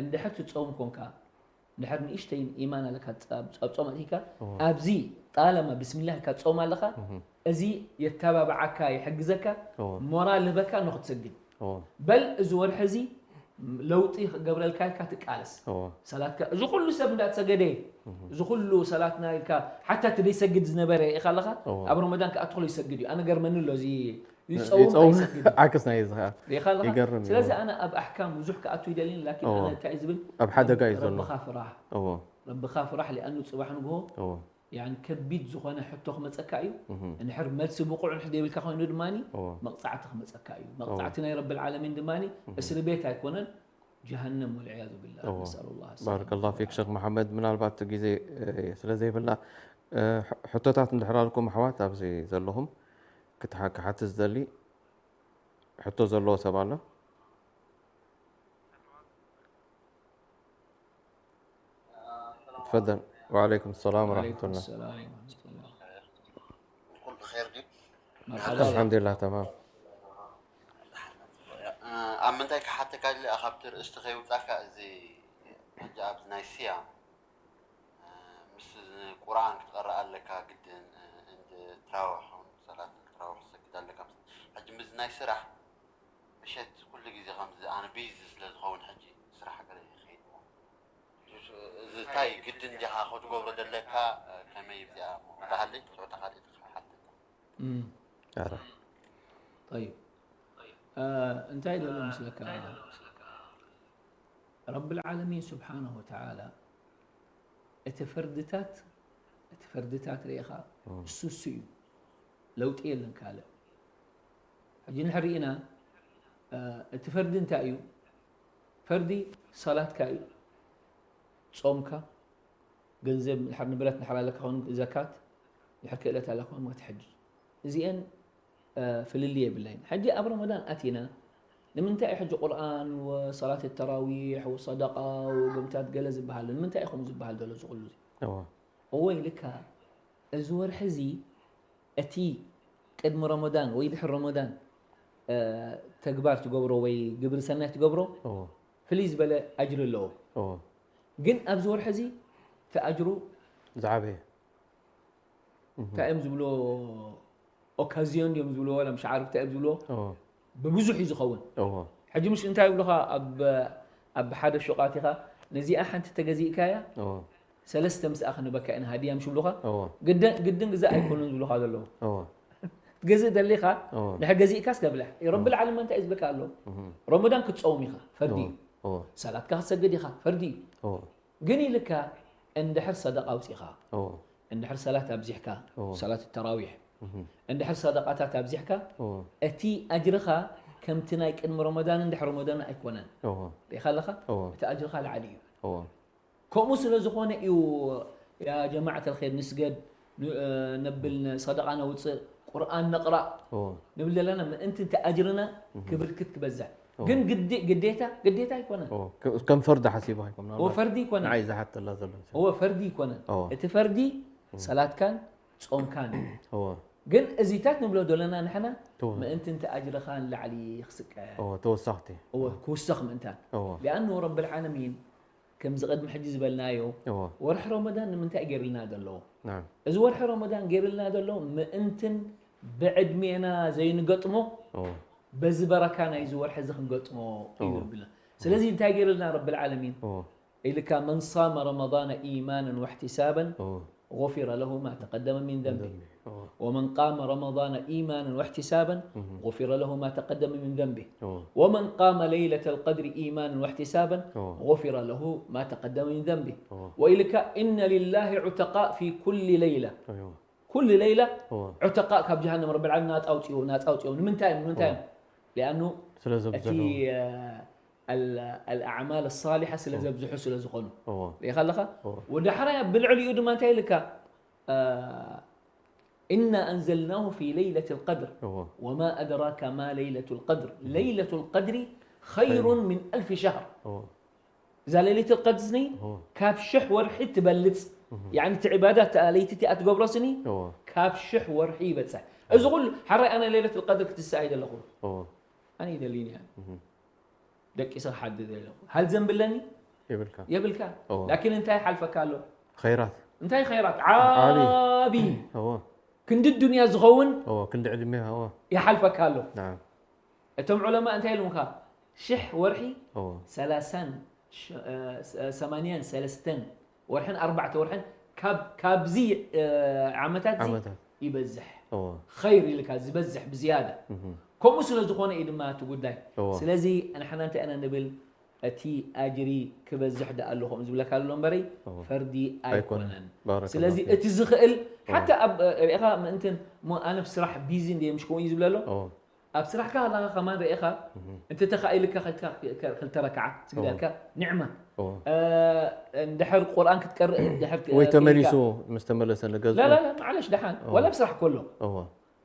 እንድሕር ትጸውም ኮንካ፣ እንድሕር ንእሽተይን ኢማን ኣለካ፣ ጸ-፣ ኣብ ጾም ኣእቲካ፣ እዎ። ኣብዚ ጣለማ ብስሚላህ ኢልካ ትጸውም ኣለኻ፣ እህ። እዚ የተባብዓካ፣ ይሕግዘካ፣ እዎ። ሞራል ህበካ ንኽትሰግድ። እዎ። በል እዚ ወርሒ እዚ ለውጢ ክገብረልካ ኢልካ ትቃለስ። እዎ። ሰላትካ፣ እዚ ኩሉ ሰብ እንዳተሰገደ፣ እህ። እዚ ኩሉ ሰላትና ኢልካ፣ ሓታ እቲ ዘይሰግድ ዝነበረ ኢኻ ኣለኻ፣ እዎ። ኣብ ረመዳን ክኣቱ ከሎ ይሰግድ እዩ። ኣነ ገርመኒ ኣሎ፣ እዚ ይጸውም ይጸውም ኣይሰግድ። ዓክስ ናይ እዚ ኸዓ ርኢኻ ኣለኻ? ይገርም እዩ። ስለዚ ኣነ ኣብ ኣሕካም ብዙሕ ክኣቱ ይደልን፣ ላኪን እዎ። ኣነ እንታይ ዝብል፣ ኣብ ሓደጋ እዩ ዘሎ። ረብኻ ፍራሕ። እዎ። ረብኻ ፍራሕ፣ ሊኣኑ ጽባሕ ንግሆ እዎ። ያኒ ከቢድ ዝኾነ ሕቶ ክመጸካ እዩ። እህ። እንድሕር መልሲ ብቑዕ እንድሕር ዘይብልካ ኮይኑ ድማኒ እዎ። መቕጻዕቲ ክመጸካ እዩ። መቕጻዕቲ ናይ ረብል ዓለሚን ድማኒ እስሪ ቤት ኣይኮነን፣ ጀሃነም ወልዕያዙ ቢላህ። እዎ። ነስኣሉ ላህ ሰላመተ ባረከላሁ ፊክ ሸኽ መሓመድ። ምናልባት ግዜ፣ እ፣ ስለ ዘይብልና፣ እ፣ ሕ-፣ ሕቶታት እንድሕር ኣልኩም ኣሕዋት ኣብዚ ዘለኹም ክትሓ-፣ ክሓትት ዝደሊ ሕቶ ዘለዎ ሰብ ኣሎ? تفضل. وعليكم السلام ورحمة ወዓለይኩም الله. ሰላም ወረሕመቱላህ። ኩሉ ብኸይር ድዩ? መርሓባ። الحمد لله تمام. ኣብ ምንታይ ክሓተካ ድለ ካብቲ ርእስቲ ከይውፃካ እዚ ሕጂ ኣብዚ ናይ ስያም ምስ ቁርኣን ክትቐርእ ኣለካ ግድን እንድ ትራውሕ እውን ሰላት ትራውሕ ትሰግድ ኣለካ። ሕጂ ምስ ናይ ስራሕ ምሸት ኩሉ ግዜ ከምዚ ኣነ ቢዚ ስለ ዝኸውን ሕጂ ስራሕ ገለ ይኸይድ እሞ እዚ እንታይ ግድን ዲኻ ክትገብሮ ዘለካ ከመይ እዚኣ እሞ እንዳሃለይ ትሕታ ካልእ ትሓተካ። እም። ኧረ። ጠይብ። እ፣ እንታይ ዘሎ መስለካ? ረብል ዓለሚን ስብሓነሁ ወተዓላ እቲ ፈርድታት፣ እቲ ፈርድታት ርኢኻ፣ እም። እሱ እሱ እዩ። ለውጢ የለን ካልእ። ሕጂ ንሕር ርኢና፣ እ፣ እቲ ፈርዲ እንታይ እዩ? ፈርዲ ሰላትካ እዩ። ጾምካ፣ ገንዘብ ንድሕር ንብረት ንድሕር ኣለካ ኾን ዘካት፣ ንድሕር ክእለት ኣለካ ኾን ክትሕጅ። እዚኤን፣ እ፣ ፍልልይ የብለይን። ሕጂ ኣብ ረመዳን ኣቲና፣ ንምንታይ እዩ ሕጂ ቁርኣን ወሰላት ተራዊሕ ወሰደቃ ወገምታት ገለ ዝበሃል? ንምንታይ እዩ ከምኡ ዝበሃል ዘሎ እዚ ኩሉ እዚ? እዎ። እወ ኢልካ፣ እዚ ወርሒ እዚ እቲ ቅድሚ ረመዳን ወይ ድሕሪ ረመዳን፣ እ፣ ተግባር ትገብሮ ወይ ግብሪ ሰናይ ትገብሮ እዎ። ፍልይ ዝበለ ኣጅሪ ኣለዎ። እዎ። ግን ኣብዚ ወርሒ እዚ እቲ ኣጅሩ ዝዓበየ። እህ። እንታይ እዮም ዝብሎ፣ ኦካዚዮን እዮም ዝብሎ፣ ዋላ ምሽ ዓርቢ እንታይ እዮም ዝብሎ፣ እዎ። ብብዙሕ እዩ ዝኸውን። እዎ። ሕጂ ምሽ እንታይ ይብሉኻ፣ ኣብ፣ ኣብ ሓደ ሹቓት ኢኻ፣ ነዚኣ ሓንቲ ተገዚእካያ፣ እዎ። ሰለስተ ምስኣ ክንበካ ኢና ሃዲያ ምሽ ይብሉኻ። እዎ። ግደ-፣ ግድን ግዛ ኣይኮኑን ዝብሉኻ ዘለዉ። እዎ። ትገዝእ ደሊኻ፣ እዎ። ንሕ ገዚእካስ ከብልሕ። ረብል ዓለሚን እንታይ እዩ ዝብለካ ኣሎ? እህ። ረመዳን ክትጸውም ኢኻ፣ ፈርዲ እዩ። እዎ። ሰላትካ ክትሰግድ ኢኻ፣ ፈርዲ እዩ። እዎ። ግን ኢልካ እንድሕር ሰደቃ ኣውጺእኻ፣ እዎ። እንድሕር ሰላት ኣብዚሕካ፣ እዎ። ሰላት ተራዊሕ፣ እህ። እንድሕር ሰደቃታት ኣብዚሕካ፣ እዎ። እቲ ኣጅርኻ ከምቲ ናይ ቅድሚ ረመዳን እንድሕር ረመዳን ኣይኮነን። እዎ። ርኢኻ ኣለኻ? እዎ። እቲ ኣጅርኻ ላዕሊ እዩ። እዎ። ከምኡ ስለ ዝኾነ እዩ፣ ያ ጀማዓት ኣልኸይር ንስገድ፣ ን-፣ እ፣ ነብል፣ ሰደቃ ነውፅእ፣ ቁርኣን ነቕራእ እዎ። ንብል ዘለና፣ ምእንቲ እቲ ኣጅርና ክብርክት ክበዝሕ። እዎ። ግን ግዲ-፣ ግዴታ፣ ግዴታ ኣይኮነን። እዎ። ከ-፣ ከም ፈርዲ ሓሲቡ ኣይኮም። እዎ፣ ፈርዲ ኣይኮነን። ንዓይ ዝሓተላ ዘሎ ሰብ። እዎ፣ ፈርዲ ኣይኮነን። እዎ። እቲ ፈርዲ ሰላትካን ጾምካን እዩ። እዎ። ግን እዚታት ንብሎ ዘለና ንሕና እዎ። ምእንቲ እቲ ኣጅርኻ ንላዕሊ ክስቀ። እዎ፣ ተወሳኽቲ። እዎ፣ ክውሰኽ ምእንታን። እዎ። ሊኣኑ ረብል ዓለሚን ከምዚ ቅድሚ ሕጂ ዝበልናዮ እዎ። ወርሒ ረመዳን ንምንታይ ገይርልና ዘሎ? ናም። እዚ ወርሒ ረመዳን ገይርልና ዘሎ ምእንትን ብዕድሜና ዘይንገጥሞ እዎ። በዚ በረካ ናይዚ ወርሒ እዚ ክንገጥሞ እዩ እዎ። ብልና። ስለዚ እንታይ ገይርልና ረብል ዓለሚን? እዎ። ኢልካ መን ሳመ ረመዳነ ኢማናን ወሕቲሳበን እዎ። غفر له ما تقدم من ذنبه እዎ። ومن قام رمضان إيمانا واحتسابا እህ። غفر له ما تقدم من ذنبه እዎ። ومن قام ليلة القدر إيمانا واحتسابا እዎ። غفر له ما تقدم من ذنبه እዎ። وإلك إن لله عتقاء في كل ليلة እዎ። ኩሉ ለይላ እዎ። ዑተቃእ ካብ ጀሃነም ረብል ዓለሚን ናፃ ኣውፅኡ፣ ናፃ ኣውፅኦም። ንምንታይ እዮም? ንምንታይ እዮም? ሊኣኑ ስለ እቲ ዘብዝሑ። ኣል-ኣዕማል ሳሊሓ ስለ ዘብዝሑ ስለ ዝኾኑ። እዎ። ርኢኻ ኣለኻ? እዎ። ወዳሕራይ ኣብ ብልዕሊኡ ድማ እንታይ ኢልካ? إنا أنزلناه في ليلة القدر እዎ። وما أدراك ما ليلة القدر ليلة القدر خير من ألف شهر እዎ። እዛ ለይለት ቀድስኒ ካብ ሽሕ ወርሒ ትበልጽ። ያኒ እቲ ዕባዳ፣ እቲ ለይቲ እቲኣ ትገብሮ ስኒ ካብ ሽሕ ወርሒ ይበጽሕ። እዚ ኩሉ ሓራይ ኣነ ለይለት ቀድር ክትስእ ኣይደለኹ። ኣነ ይደልይኒ እያ። ደቂሰ ክሓድር ኣለኹ። ሃል ዘንብለኒ የብልካ የብልካ። ላኪን እንታይ ሓልፈካ ኣሎ? ኸይራት እንታይ ኸይራት ዓቢ። ዓቢ እዎ ክንዲ ዱንያ ዝኸውን እዎ ክንዲ ዕድሜ እዎ ይሓልፈካ ኣሎ። ናም እቶም ዑለማ እንታይ ኢሎምካ? ሽሕ ወርሒ እዎ ሰላሳን ሸማንያን ሰለስተን ወርሕን ኣርባዕተ ወርሕን ካብ ካብዚ ዓመታት ዓመታት ይበዝሕ። እዎ ኸይር ኢልካ ዝበዝሕ ብዝያዳ። እህ ከምኡ ስለ ዝኾነ እዩ ድማ እቲ ጉዳይ። እዎ ስለዚ ንሕና እንታይ ኢና ንብል? እቲ ኣጅሪ ክበዝሕ ደኣ ኣሎ ከምኡ ዝብለካ ዘሎ እምበረይ እዎ ፈርዲ ኣይኮነን። ኣይኮነን። ባረከላሁ ስለዚ ፊክ። እቲ ዝኽእል ሓታ ኣብ ርኢኻ ምእንትን ሞ ኣነ ብስራሕ ቢዚ እንደ ምሽ ከምኡ እዩ ዝብለሎ እዎ ኣብ ስራሕካ ከለኻ ከማን ርኢኻ እህ እንተ ተኻኢልካ ከድካ ክልተ ረክዓ ስግዳልካ ንዕማ እዎ እንድሕር ቁርኣን ክትቀርእ እንድሕር ወይ ተመሊሱ ምስ ተመለሰ ንገዝኡ ላላ ማዕለሽ ደሓን እዎ። ወላ ብስራሕ ከሎ እዎ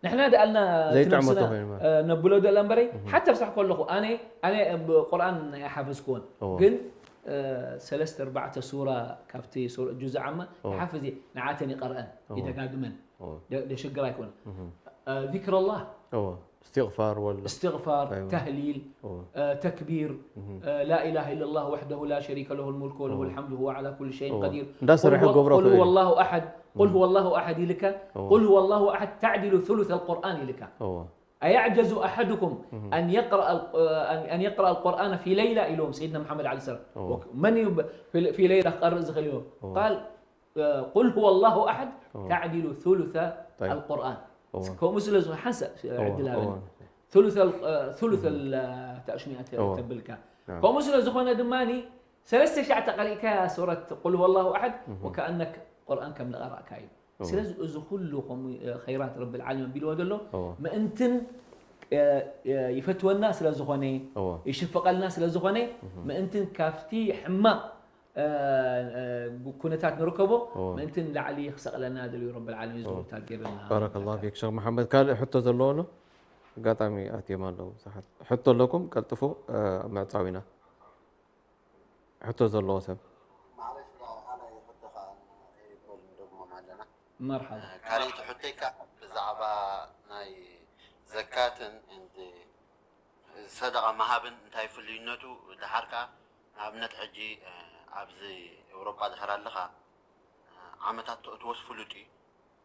ንሕና ደኣልና ዘይጥዕመቶ ትነብስና ኮይኑ ማለት። ነብሎ ደላ እምበረይ ሓታ ብስራሕ ከለኹ ኣነ ኣነ ቁርኣን ኣይሓፈዝክዎን እዎ። ግን ሰለስተ ኣርባዕተ ሱራ ካብቲ ሱር ጁዝ ዓማ እዎ። ይሓፍዝ እየ። ንዓተን ይቐርአን እዎ። ይደጋግመን እዎ ደ- ደሽግር ኣይኮነ እህ ذكر الله እዎ استغفار ولا استغفار أيوة. تهليل እዎ تكبير እህ لا إله إلا الله وحده لا شريك له الملك وله እዎ الحمد وهو على كل شيء እዎ قدير እንዳሰርሐ قل هو- ገብሮ قل ኸይኑ هو الله أحد قل هو الله أحد ኢልካ እዎ قل هو الله أحد تعدل ثلث القرآن ኢልካ እዎ أيعجز أحدكم أن يقرأ ال- أن أن يقرأ القرآن في ليلة ኢሎም سيدنا محمد عليه السلام እዎ وك- من يب- في في ليلة ክቐርእ ዝኽእል ኢሎም እዎ قال قل هو الله أحد እዎ تعدل ثلث طيب. القرآن እዎ ከምኡ ስለ ዝኾነ ሓንሳእ እዎ ዕድል እዎ ኣለና ثلث ال- ثلث ال- ተሽሚያ ተ- እዎ። ተብልካ ናም። ከምኡ ስለ ዝኾነ ድማ ሰለስተ ሻዕ ተቐሪእካ ሱረት قل هو الله أحد وكأنك ቁርኣን ከም ዝቐራእካ እዩ። እዎ። ስለዚ እዚ ኩሉ ከምኡ ኸይራት ረብል ዓለሚን ቢልዎ ዘሎ እዎ። ምእንትን ይፈትወና ስለ ዝኾነ እዎ። ይሽፍቐልና ስለ ዝኾነ ምእንትን ካብቲ ሕማቕ ኩነታት ንርከቦ እዎ። ምእንትን ላዕሊ ክሰቕለና ደልዩ ረብል ዓለሚን ዝውታት ገይርና ባረከላሁ ፊክ ሸኽ መሓመድ። ካልእ ሕቶ ዘለዎ ኣሎ? ኣጋጣሚ ኣትዮም ኣለዉ ብዙሓት። ሕቶ ኣለኩም? ቀልጥፉ ምዕጻው ኢና። ሕቶ ዘለዎ ሰብ? ማዕለሽ ኣነ ሕቶ ከዓ ይኮል ንደግሞም ኣለና። መርሓባ ካልኣይቲ ሕቶይ ከዓ ብዛዕባ ናይ ዘካትን and ሰደቃ ምሃብን እንታይ ፍልይነቱ? ደሓር ከዓ ንኣብነት ሕጂ ኣብዚ ኤውሮጳ ድሕር ኣለኻ ዓመታት ተእትዎስ ፍሉጥ እዩ።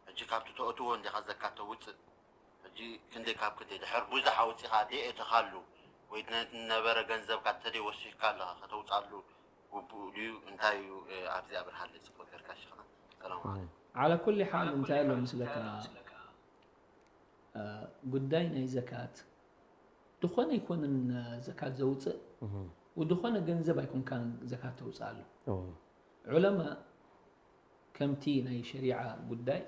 ሕጂ ካብቲ ተእትዎ እንዲኻ ዘካት ተውፅእ። ሕጂ ክንደይ ካብ ክንደይ ድሕር ብዙሕ ኣውፂኻ ደየእተኻሉ ወይ ነቲ ነበረ ገንዘብካ ተደይ ወሲኽካ ኣለኻ ከተውፅኣሉ ግቡእ ድዩ? እንታይ እዩ? ኣብዚ ኣብርሃለይ ፅቡቅ ጌርካ ሽኽና። ሰላም ዓለይኩም። ዓላ ኩሊ ሓል እንታይ ኣሎ ምስለካ ጉዳይ ናይ ዘካት ዝኾነ ይኮንን ዘካት ዘውፅእ ወድኾነ ገንዘብ ኣይኮንካን ዘካት ተውፅኣሉ። ዑለማ ከምቲ ናይ ሸሪዓ ጉዳይ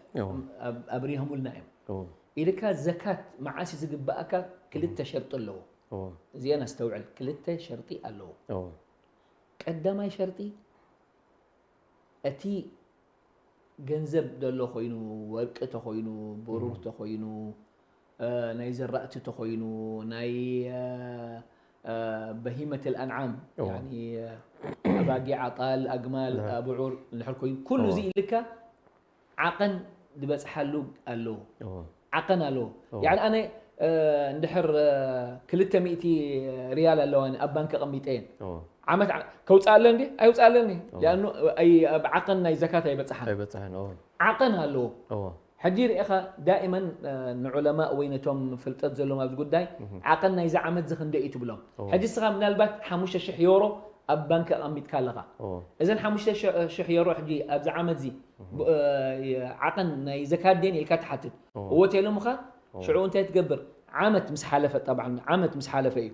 ኣብሪሆምልና እዮም። ኢልካ ዘካት መዓስ ዝግበኣካ ክልተ ሸርጢ ኣለዎ። እዚአን ኣስተውዕል፣ ክልተ ሸርጢ ኣለዎ። ቀዳማይ ሸርጢ እቲ ገንዘብ ደሎ ኮይኑ፣ ወርቂ ተኾይኑ፣ ብሩር ተኾይኑ፣ ናይ ዘራእቲ ተኾይኑ፣ ናይ በሂመት ኣልኣንዓም ያኒ ኣባጊዕ፣ ኣጣል፣ ኣግማል፣ ኣቡዑር እንድሕር ኮይኑ ኩሉ እዚ ኢልካ ዓቐን ዝበፅሓሉ ኣለዎ። ዓቐን ኣለዎ። ያኒ ኣነ እንድሕር ክልተ ሚእቲ ሪያል ኣለዋኒ ኣብ ባንክ ኣቐሚጠየን ዓመት ከውፅኣለን ድየ? ኣይውፅኣለን እየ። ሊኣኑ ኣብ ዓቐን ናይ ዘካት ኣይበፅሓን። ኣይበፅሕን። ዓቐን ኣለዎ። ሕጂ ርኢኻ ዳኢመን ንዑለማእ ወይ ነቶም ፍልጠት ዘለዎም ኣብዚ ጉዳይ ዓቐን ናይዚ ዓመት እዚ ክንደይ እዩ ትብሎም። ሕጂ እስኻ ምናልባት ሓሙሽተ ሽሕ ዮሮ ኣብ ባንክ ኣቐሚጥካ ኣለኻ። እዘን ሓሙሽተ ሽሕ ዮሮ ሕጂ ኣብዚ ዓመት እዚ ዓቐን ናይ ዘካት ድየን ኢልካ ትሓትት። እዎ ተይሎምኻ ሽዑ እንታይ ትገብር? ዓመት ምስ ሓለፈ፣ ጠብዓን ዓመት ምስ ሓለፈ እዩ።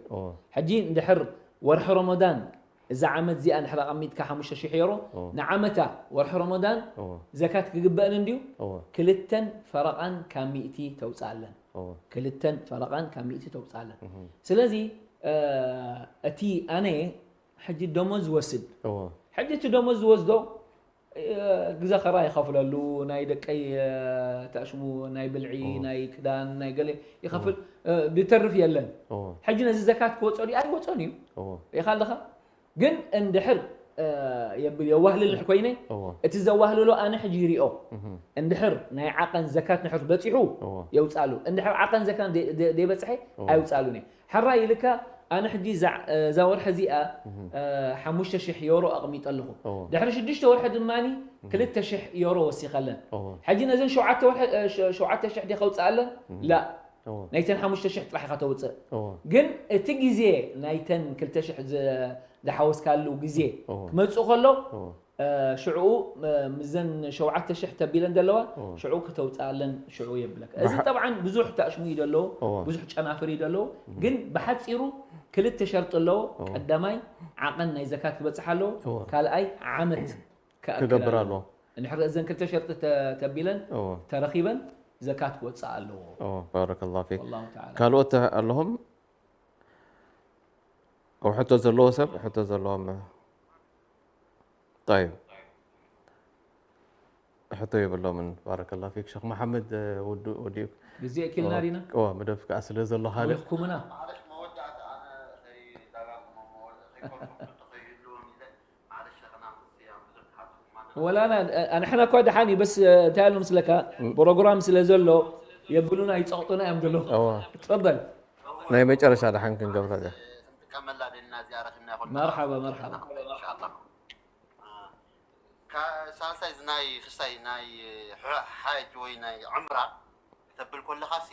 ሕጂ እንድሕር ወርሒ ረመዳን እዛ ዓመት እዚኣ እንድሕር ኣቐሚጥካ ሓሙሽተ ሽሕ ዮሮ ንዓመታ ወርሒ ረመዳን ዘካት ክግበእን እንድዩ ክልተን ፈረቓን ካብ ሚእቲ ተውፅኣለን። ክልተን ፈረቓን ካብ ሚእቲ ተውፅኣለን። ስለዚ እቲ ኣነ ሕጂ ደሞዝ ዝወስድ ሕጂ እቲ ደሞዝ ዝወስዶ ግዛ ኸራ ይኸፍለሉ፣ ናይ ደቀይ ተሽሙ፣ ናይ ብልዒ፣ ናይ ክዳን፣ ናይ ገለ ይኸፍል፣ ድተርፍ የለን። ሕጂ ነዚ ዘካት ክወፅኦ ድዩ ኣይወፅኦን እዩ። ሪኢኻ ኣለኻ። ግን እንድሕር እ፣ የብል የዋህልል ኮይነ እዎ እቲ ዘዋህልሎ ኣነ ሕጂ ይሪኦ። እህ እንድሕር ናይ ዓቐን ዘካት ንሕር በፂሑ እዎ የውፃሉ፣ እንድሕር ዓቐን ዘካት ደ- ደ- ደይበፅሐ እዎ ኣይውፃሉን እየ። ሕራይ ኢልካ ኣነ ሕጂ እዛ እዛ ወርሒ እዚኣ እ፣ ሓሙሽተ ሽሕ ዮሮ ኣቕሚጠ ኣለኹ። እዎ ድሕሪ ሽዱሽተ ወርሒ ድማ ክልተ ሽሕ ዮሮ ወሲኸለን። እዎ ሕጂ ነዘን ሸውዓተ ወርሒ እ፣ ሸ- ሸውዓተ ሽሕ ዲኻ ውፅኣለን? ላ እዎ ናይተን ሓሙሽተ ሽሕ ጥራሕ ኢኻ ተውፅእ። እዎ ግን እቲ ግዜ ናይተን ክልተ ሽሕ ዝ- ዝሓወስካሉ ግዜ እዎ ክመፅእ ከሎ እዎ እ፣ ሽዕኡ እ፣ ምዘን ሸውዓተ ሽሕ ተቢለን ዘለዋ እዎ ሽዕኡ ክተውፅኣለን ሽዕኡ የብለካ። እዚ ብሓ- ጠብዓን ብዙሕ ታሽሙ እዩ ዘለዎ፣ እዎ ብዙሕ ጨናፍር እዩ ዘለዎ። ግን ብሓፂሩ ክልተ ሸርጢ ኣለዎ። እዎ ቀዳማይ ዓቐን ናይ ዘካት ክበፅሕ ኣለዎ። እዎ ካልኣይ ዓመት ክኣክል ክገብር ኣለዎ። ኣለዎ እንድሕር እዘን ክልተ ሸርጢ ተ- ተቢለን እዎ ተረኺበን ዘካት ክወፅእ ኣለዎ። እዎ ባረከላሁ ፊክ ወላሁ ተዓላ ካልኦት ኣለኹም ኣብ ሕቶ ዘለዎ ሰብ ሕቶ ዘለዎም طيب ሕቶ የብሎምን ባረከላሁ ፊክ ሸኽ መሓመድ ወዲኡ ግዜ እኪልና ዲና እዎ መደብ ከዓ ስለ ዘሎ ካልእ ኣውሪኽኩምና። معلش መወዳእታ ኣነ ከይደጋግሞ መወ- ከይኮልኩም ተኸይህልዎም ኢለ معلش ሸኽና ምስያም ብዙሕ ትሓትኩም ማለት ወላ ና- ንሕና እኳ ደሓን እዩ በስ እንታይ ኣሎ ምስለካ ፕሮግራም ስለ ዘሎ የብሉና ይፀቕጡና እዮም ዘሎ እዎ ትፈበል ናይ መጨረሻ ደሓን ክንገብራ ደ ክንጥቀመላ ደና እዚኣ ረኪብና ይኮን መርሓባ መርሓባ ሳልሳይ እዚ ናይ ፍሳይ ናይ ሓጅ ወይ ናይ ዕምራ ክተብል ከለካ ሲ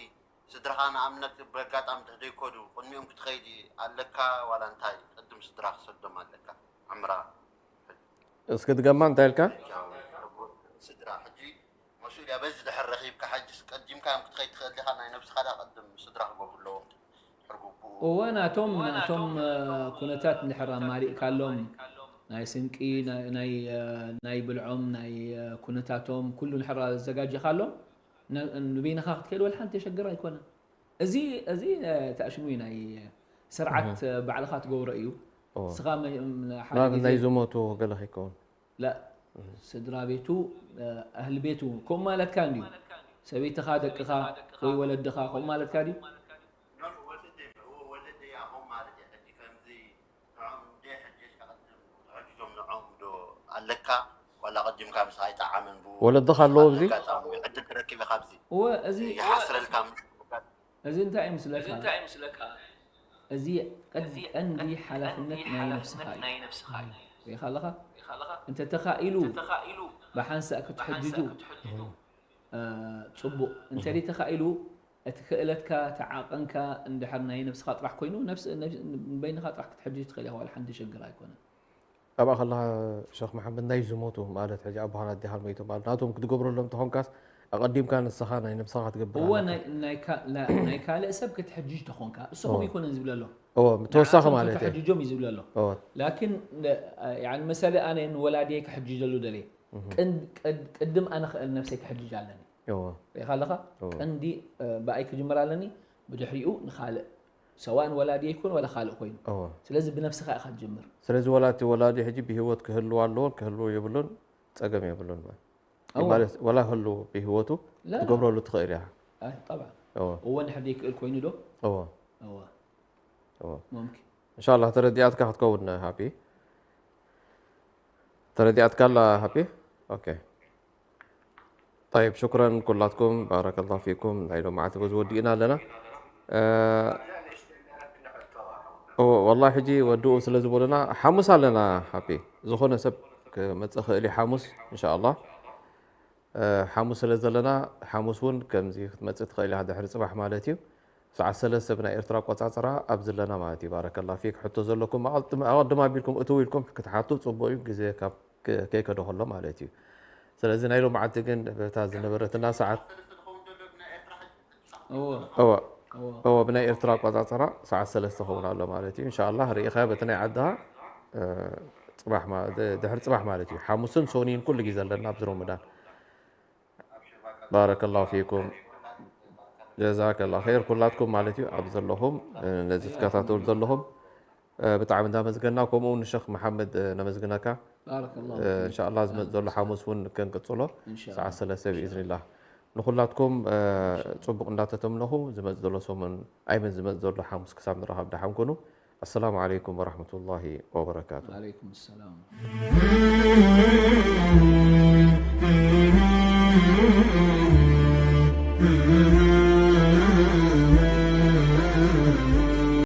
ስድራኻ ንኣብነት በጋጣሚ ተደይኮዱ ቅድሚኦም ክትኸይድ ኣለካ ዋላ እንታይ ቅድም ስድራ ክሰዶም ኣለካ ዕምራ እስኪ ድገማ እንታይ ኢልካ ስድራ ሕጂ መሱልያ በዚ ድሕር ረኺብካ ሕጂ ቀዲምካ እዮም ክትኸይድ ትኽእል ዲኻ ናይ ነብስኻ ዳ ቅድም ስድራ ክገብሩ ኣለዎም ሕርጉብኡ እወ ናቶም ናቶም ኩነታት እንድሕር ኣማሊእካሎም ናይ ስንቂ ናይ ብልዖም ናይ ኩነታቶም ኩሉ እንድሕር ኣዘጋጀኻሎም ንበይንኻ ክትከይድ ወላ ሓንቲ የሸግር ኣይኮነን። እዚ እዚ ተኣሽሙ እዩ ናይ ስርዓት ባዕልኻ ትገብሮ እዩ። ስኻ ሓደ ናይ ዝሞቱ ገለ ከይከውን لا ስድራ ቤቱ ኣህል ቤቱ ከምኡ ማለትካ እንድዩ ሰበይትኻ ደቅኻ ወይ ወለድኻ ከምኡ ማለትካ ድዩ? ኣለካ ዋላ ቀዲምካ ምስ ኣይጠዓመን ብኡ ወለድኻ ኣለዎ ኣብዚ ዕድል ትረክብ ኢኻ ኣብዚ እወ እዚ ይሓስረልካ እዚ እንታይ እዩ ምስለካ? እዚ ቀንዲ ሓላፍነት ናይ ነብስኻ እዩ። ሪኢኻ ኣለኻ? እንተ ተኻኢሉ ብሓንሳእ ክትሕጅጁ ጽቡቕ። እንተ ተኻኢሉ እቲ ክእለትካ እቲ ዓቐንካ እንድሕር ናይ ነብስኻ ጥራሕ ኮይኑ ንበይንኻ ጥራሕ ክትሕጅጅ ትኽእል ኢኻ። ዋላ ሓንቲ ሸግር ኣይኮነን። ኣብኣ ከለኻ ሸኽ መሓመድ ናይ ዝሞቱ ማለት ሕጂ ኣቦኻን ኣዴኻን ሞይቶም ማለት ናቶም ክትገብረሎም ተኾንካስ ኣቐዲምካ ንስኻ ናይ ነብስኻ ክትገብር እወ ኣለካ። ናይ- ናይ ካ- ላ- ናይ ካልእ ሰብ ክትሕጅጅ ተኾንካ እሱ ከምኡ ይኮነን ዝብለ ኣሎ። እዎ ተወሳኺ ንዓቶም ማለት እዩ። ከተሕጅጆም እዩ ዝብለ ኣሎ። እዎ ላኪን ን- ያኒ መሰለ ኣነ ንወላድየይ ክሕጅጀሉ ደልየ ቅን- ቅድ- ቅድም ኣነ ክእል ነብሰይ ክሕጅጅ ኣለኒ። እዎ ሪኢኻ ኣለኻ እዎ። ቀንዲ እ፣ ብኣይ ክጅምር ኣለኒ ብድሕሪኡ ንኻልእ ሰዋእ ንወላድየ ይኩን ወላ ካልእ ኮይኑ እዎ ስለዚ ብነብስኻ ኢኻ ትጅምር። ስለዚ ወላ እቲ ወላዲ ሕጂ ብሂወት ክህልው ኣለዎን ክህልው የብሉን ፀገም የብሉን እዎ። ማለት ወላ ህሉ ብሂወቱ ላ። ትገብረሉ ትኽእል ኢኻ። ኣይ ጠብዓ እዎ እወ እንድሕር ዘይክእል ኮይኑ ዶ እዎ እወ እዎ ሙምኪን እንሻላ ተረዲኣትካ ክትከውን ሃፒ ተረዲኣትካ ኣላ ሃፒ ኦኬ طيب شكرا ኩላትኩም بارك الله فيكم ናይ ሎማዓንቲ በዚ ወዲእና ኣለና እ፣ እዎ ወላሂ ሕጂ ወድኡ ስለ ዝበሉና ሓሙስ ኣለና ሃፒ ዝኾነ ሰብ ክመፅእ ክእል እዩ ሓሙስ እንሻላ ሓሙስ ስለ ዘለና ሓሙስ እውን ከምዚ ክትመፅእ ትኽእል ኢኻ ድሕሪ ፅባሕ ማለት እዩ ሰዓት ሰለስተ ብናይ ኤርትራ ኣቆፃፅራ ኣብዚ ኣለና ማለት እዩ ባረከላ ፊክ ሕቶ ዘለኩም ኣቐድም ኣቢልኩም እትው ኢልኩም ክትሓቱ ፅቡቅ እዩ ግዜ ካብ ከይከዶ ከሎ ማለት እዩ ስለዚ ናይ ሎማዓንቲ ግን በታ ዝነበረትና ሰዓት እዎ እወ እዎ እወ ብናይ ኤርትራ ኣቆፃፅራ ሰዓት ሰለስተ ክኸውን ኣሎ ማለት እዩ እንሻላ ርኢኻ በቲ ናይ ዓድኻ ፅባሕ ድሕሪ ፅባሕ ማለት እዩ ሓሙስን ሶኒን ኩሉ ግዜ ኣለና ኣብዚ ሮመዳን ባረከላሁ ፊኩም ጀዛከላ ኸይር ኩላትኩም ማለት እዩ ኣብ ዘለኹም ነዚ ትከታተሉ ዘለኹም ብጣዕሚ እንዳመዝገና ከምኡ እውን ንሸኽ መሓመድ ነመዝግነካ ባረከላሁ እንሻላ ዝመፅ ዘሎ ሓሙስ እውን ከንቅፅሎ እንሻላ ሰዓት ሰለስተ ብኢዝኒላ ንኩላትኩም ፅቡቅ እንዳተተምነኹ ዝመፅ ዘሎ ሰሙን ኣይመን ዝመፅ ዘሎ ሓሙስ ክሳብ ንራኸብ ደሓን ኩኑ السلام عليكم ورحمة الله وبركاته. وعليكم السلام.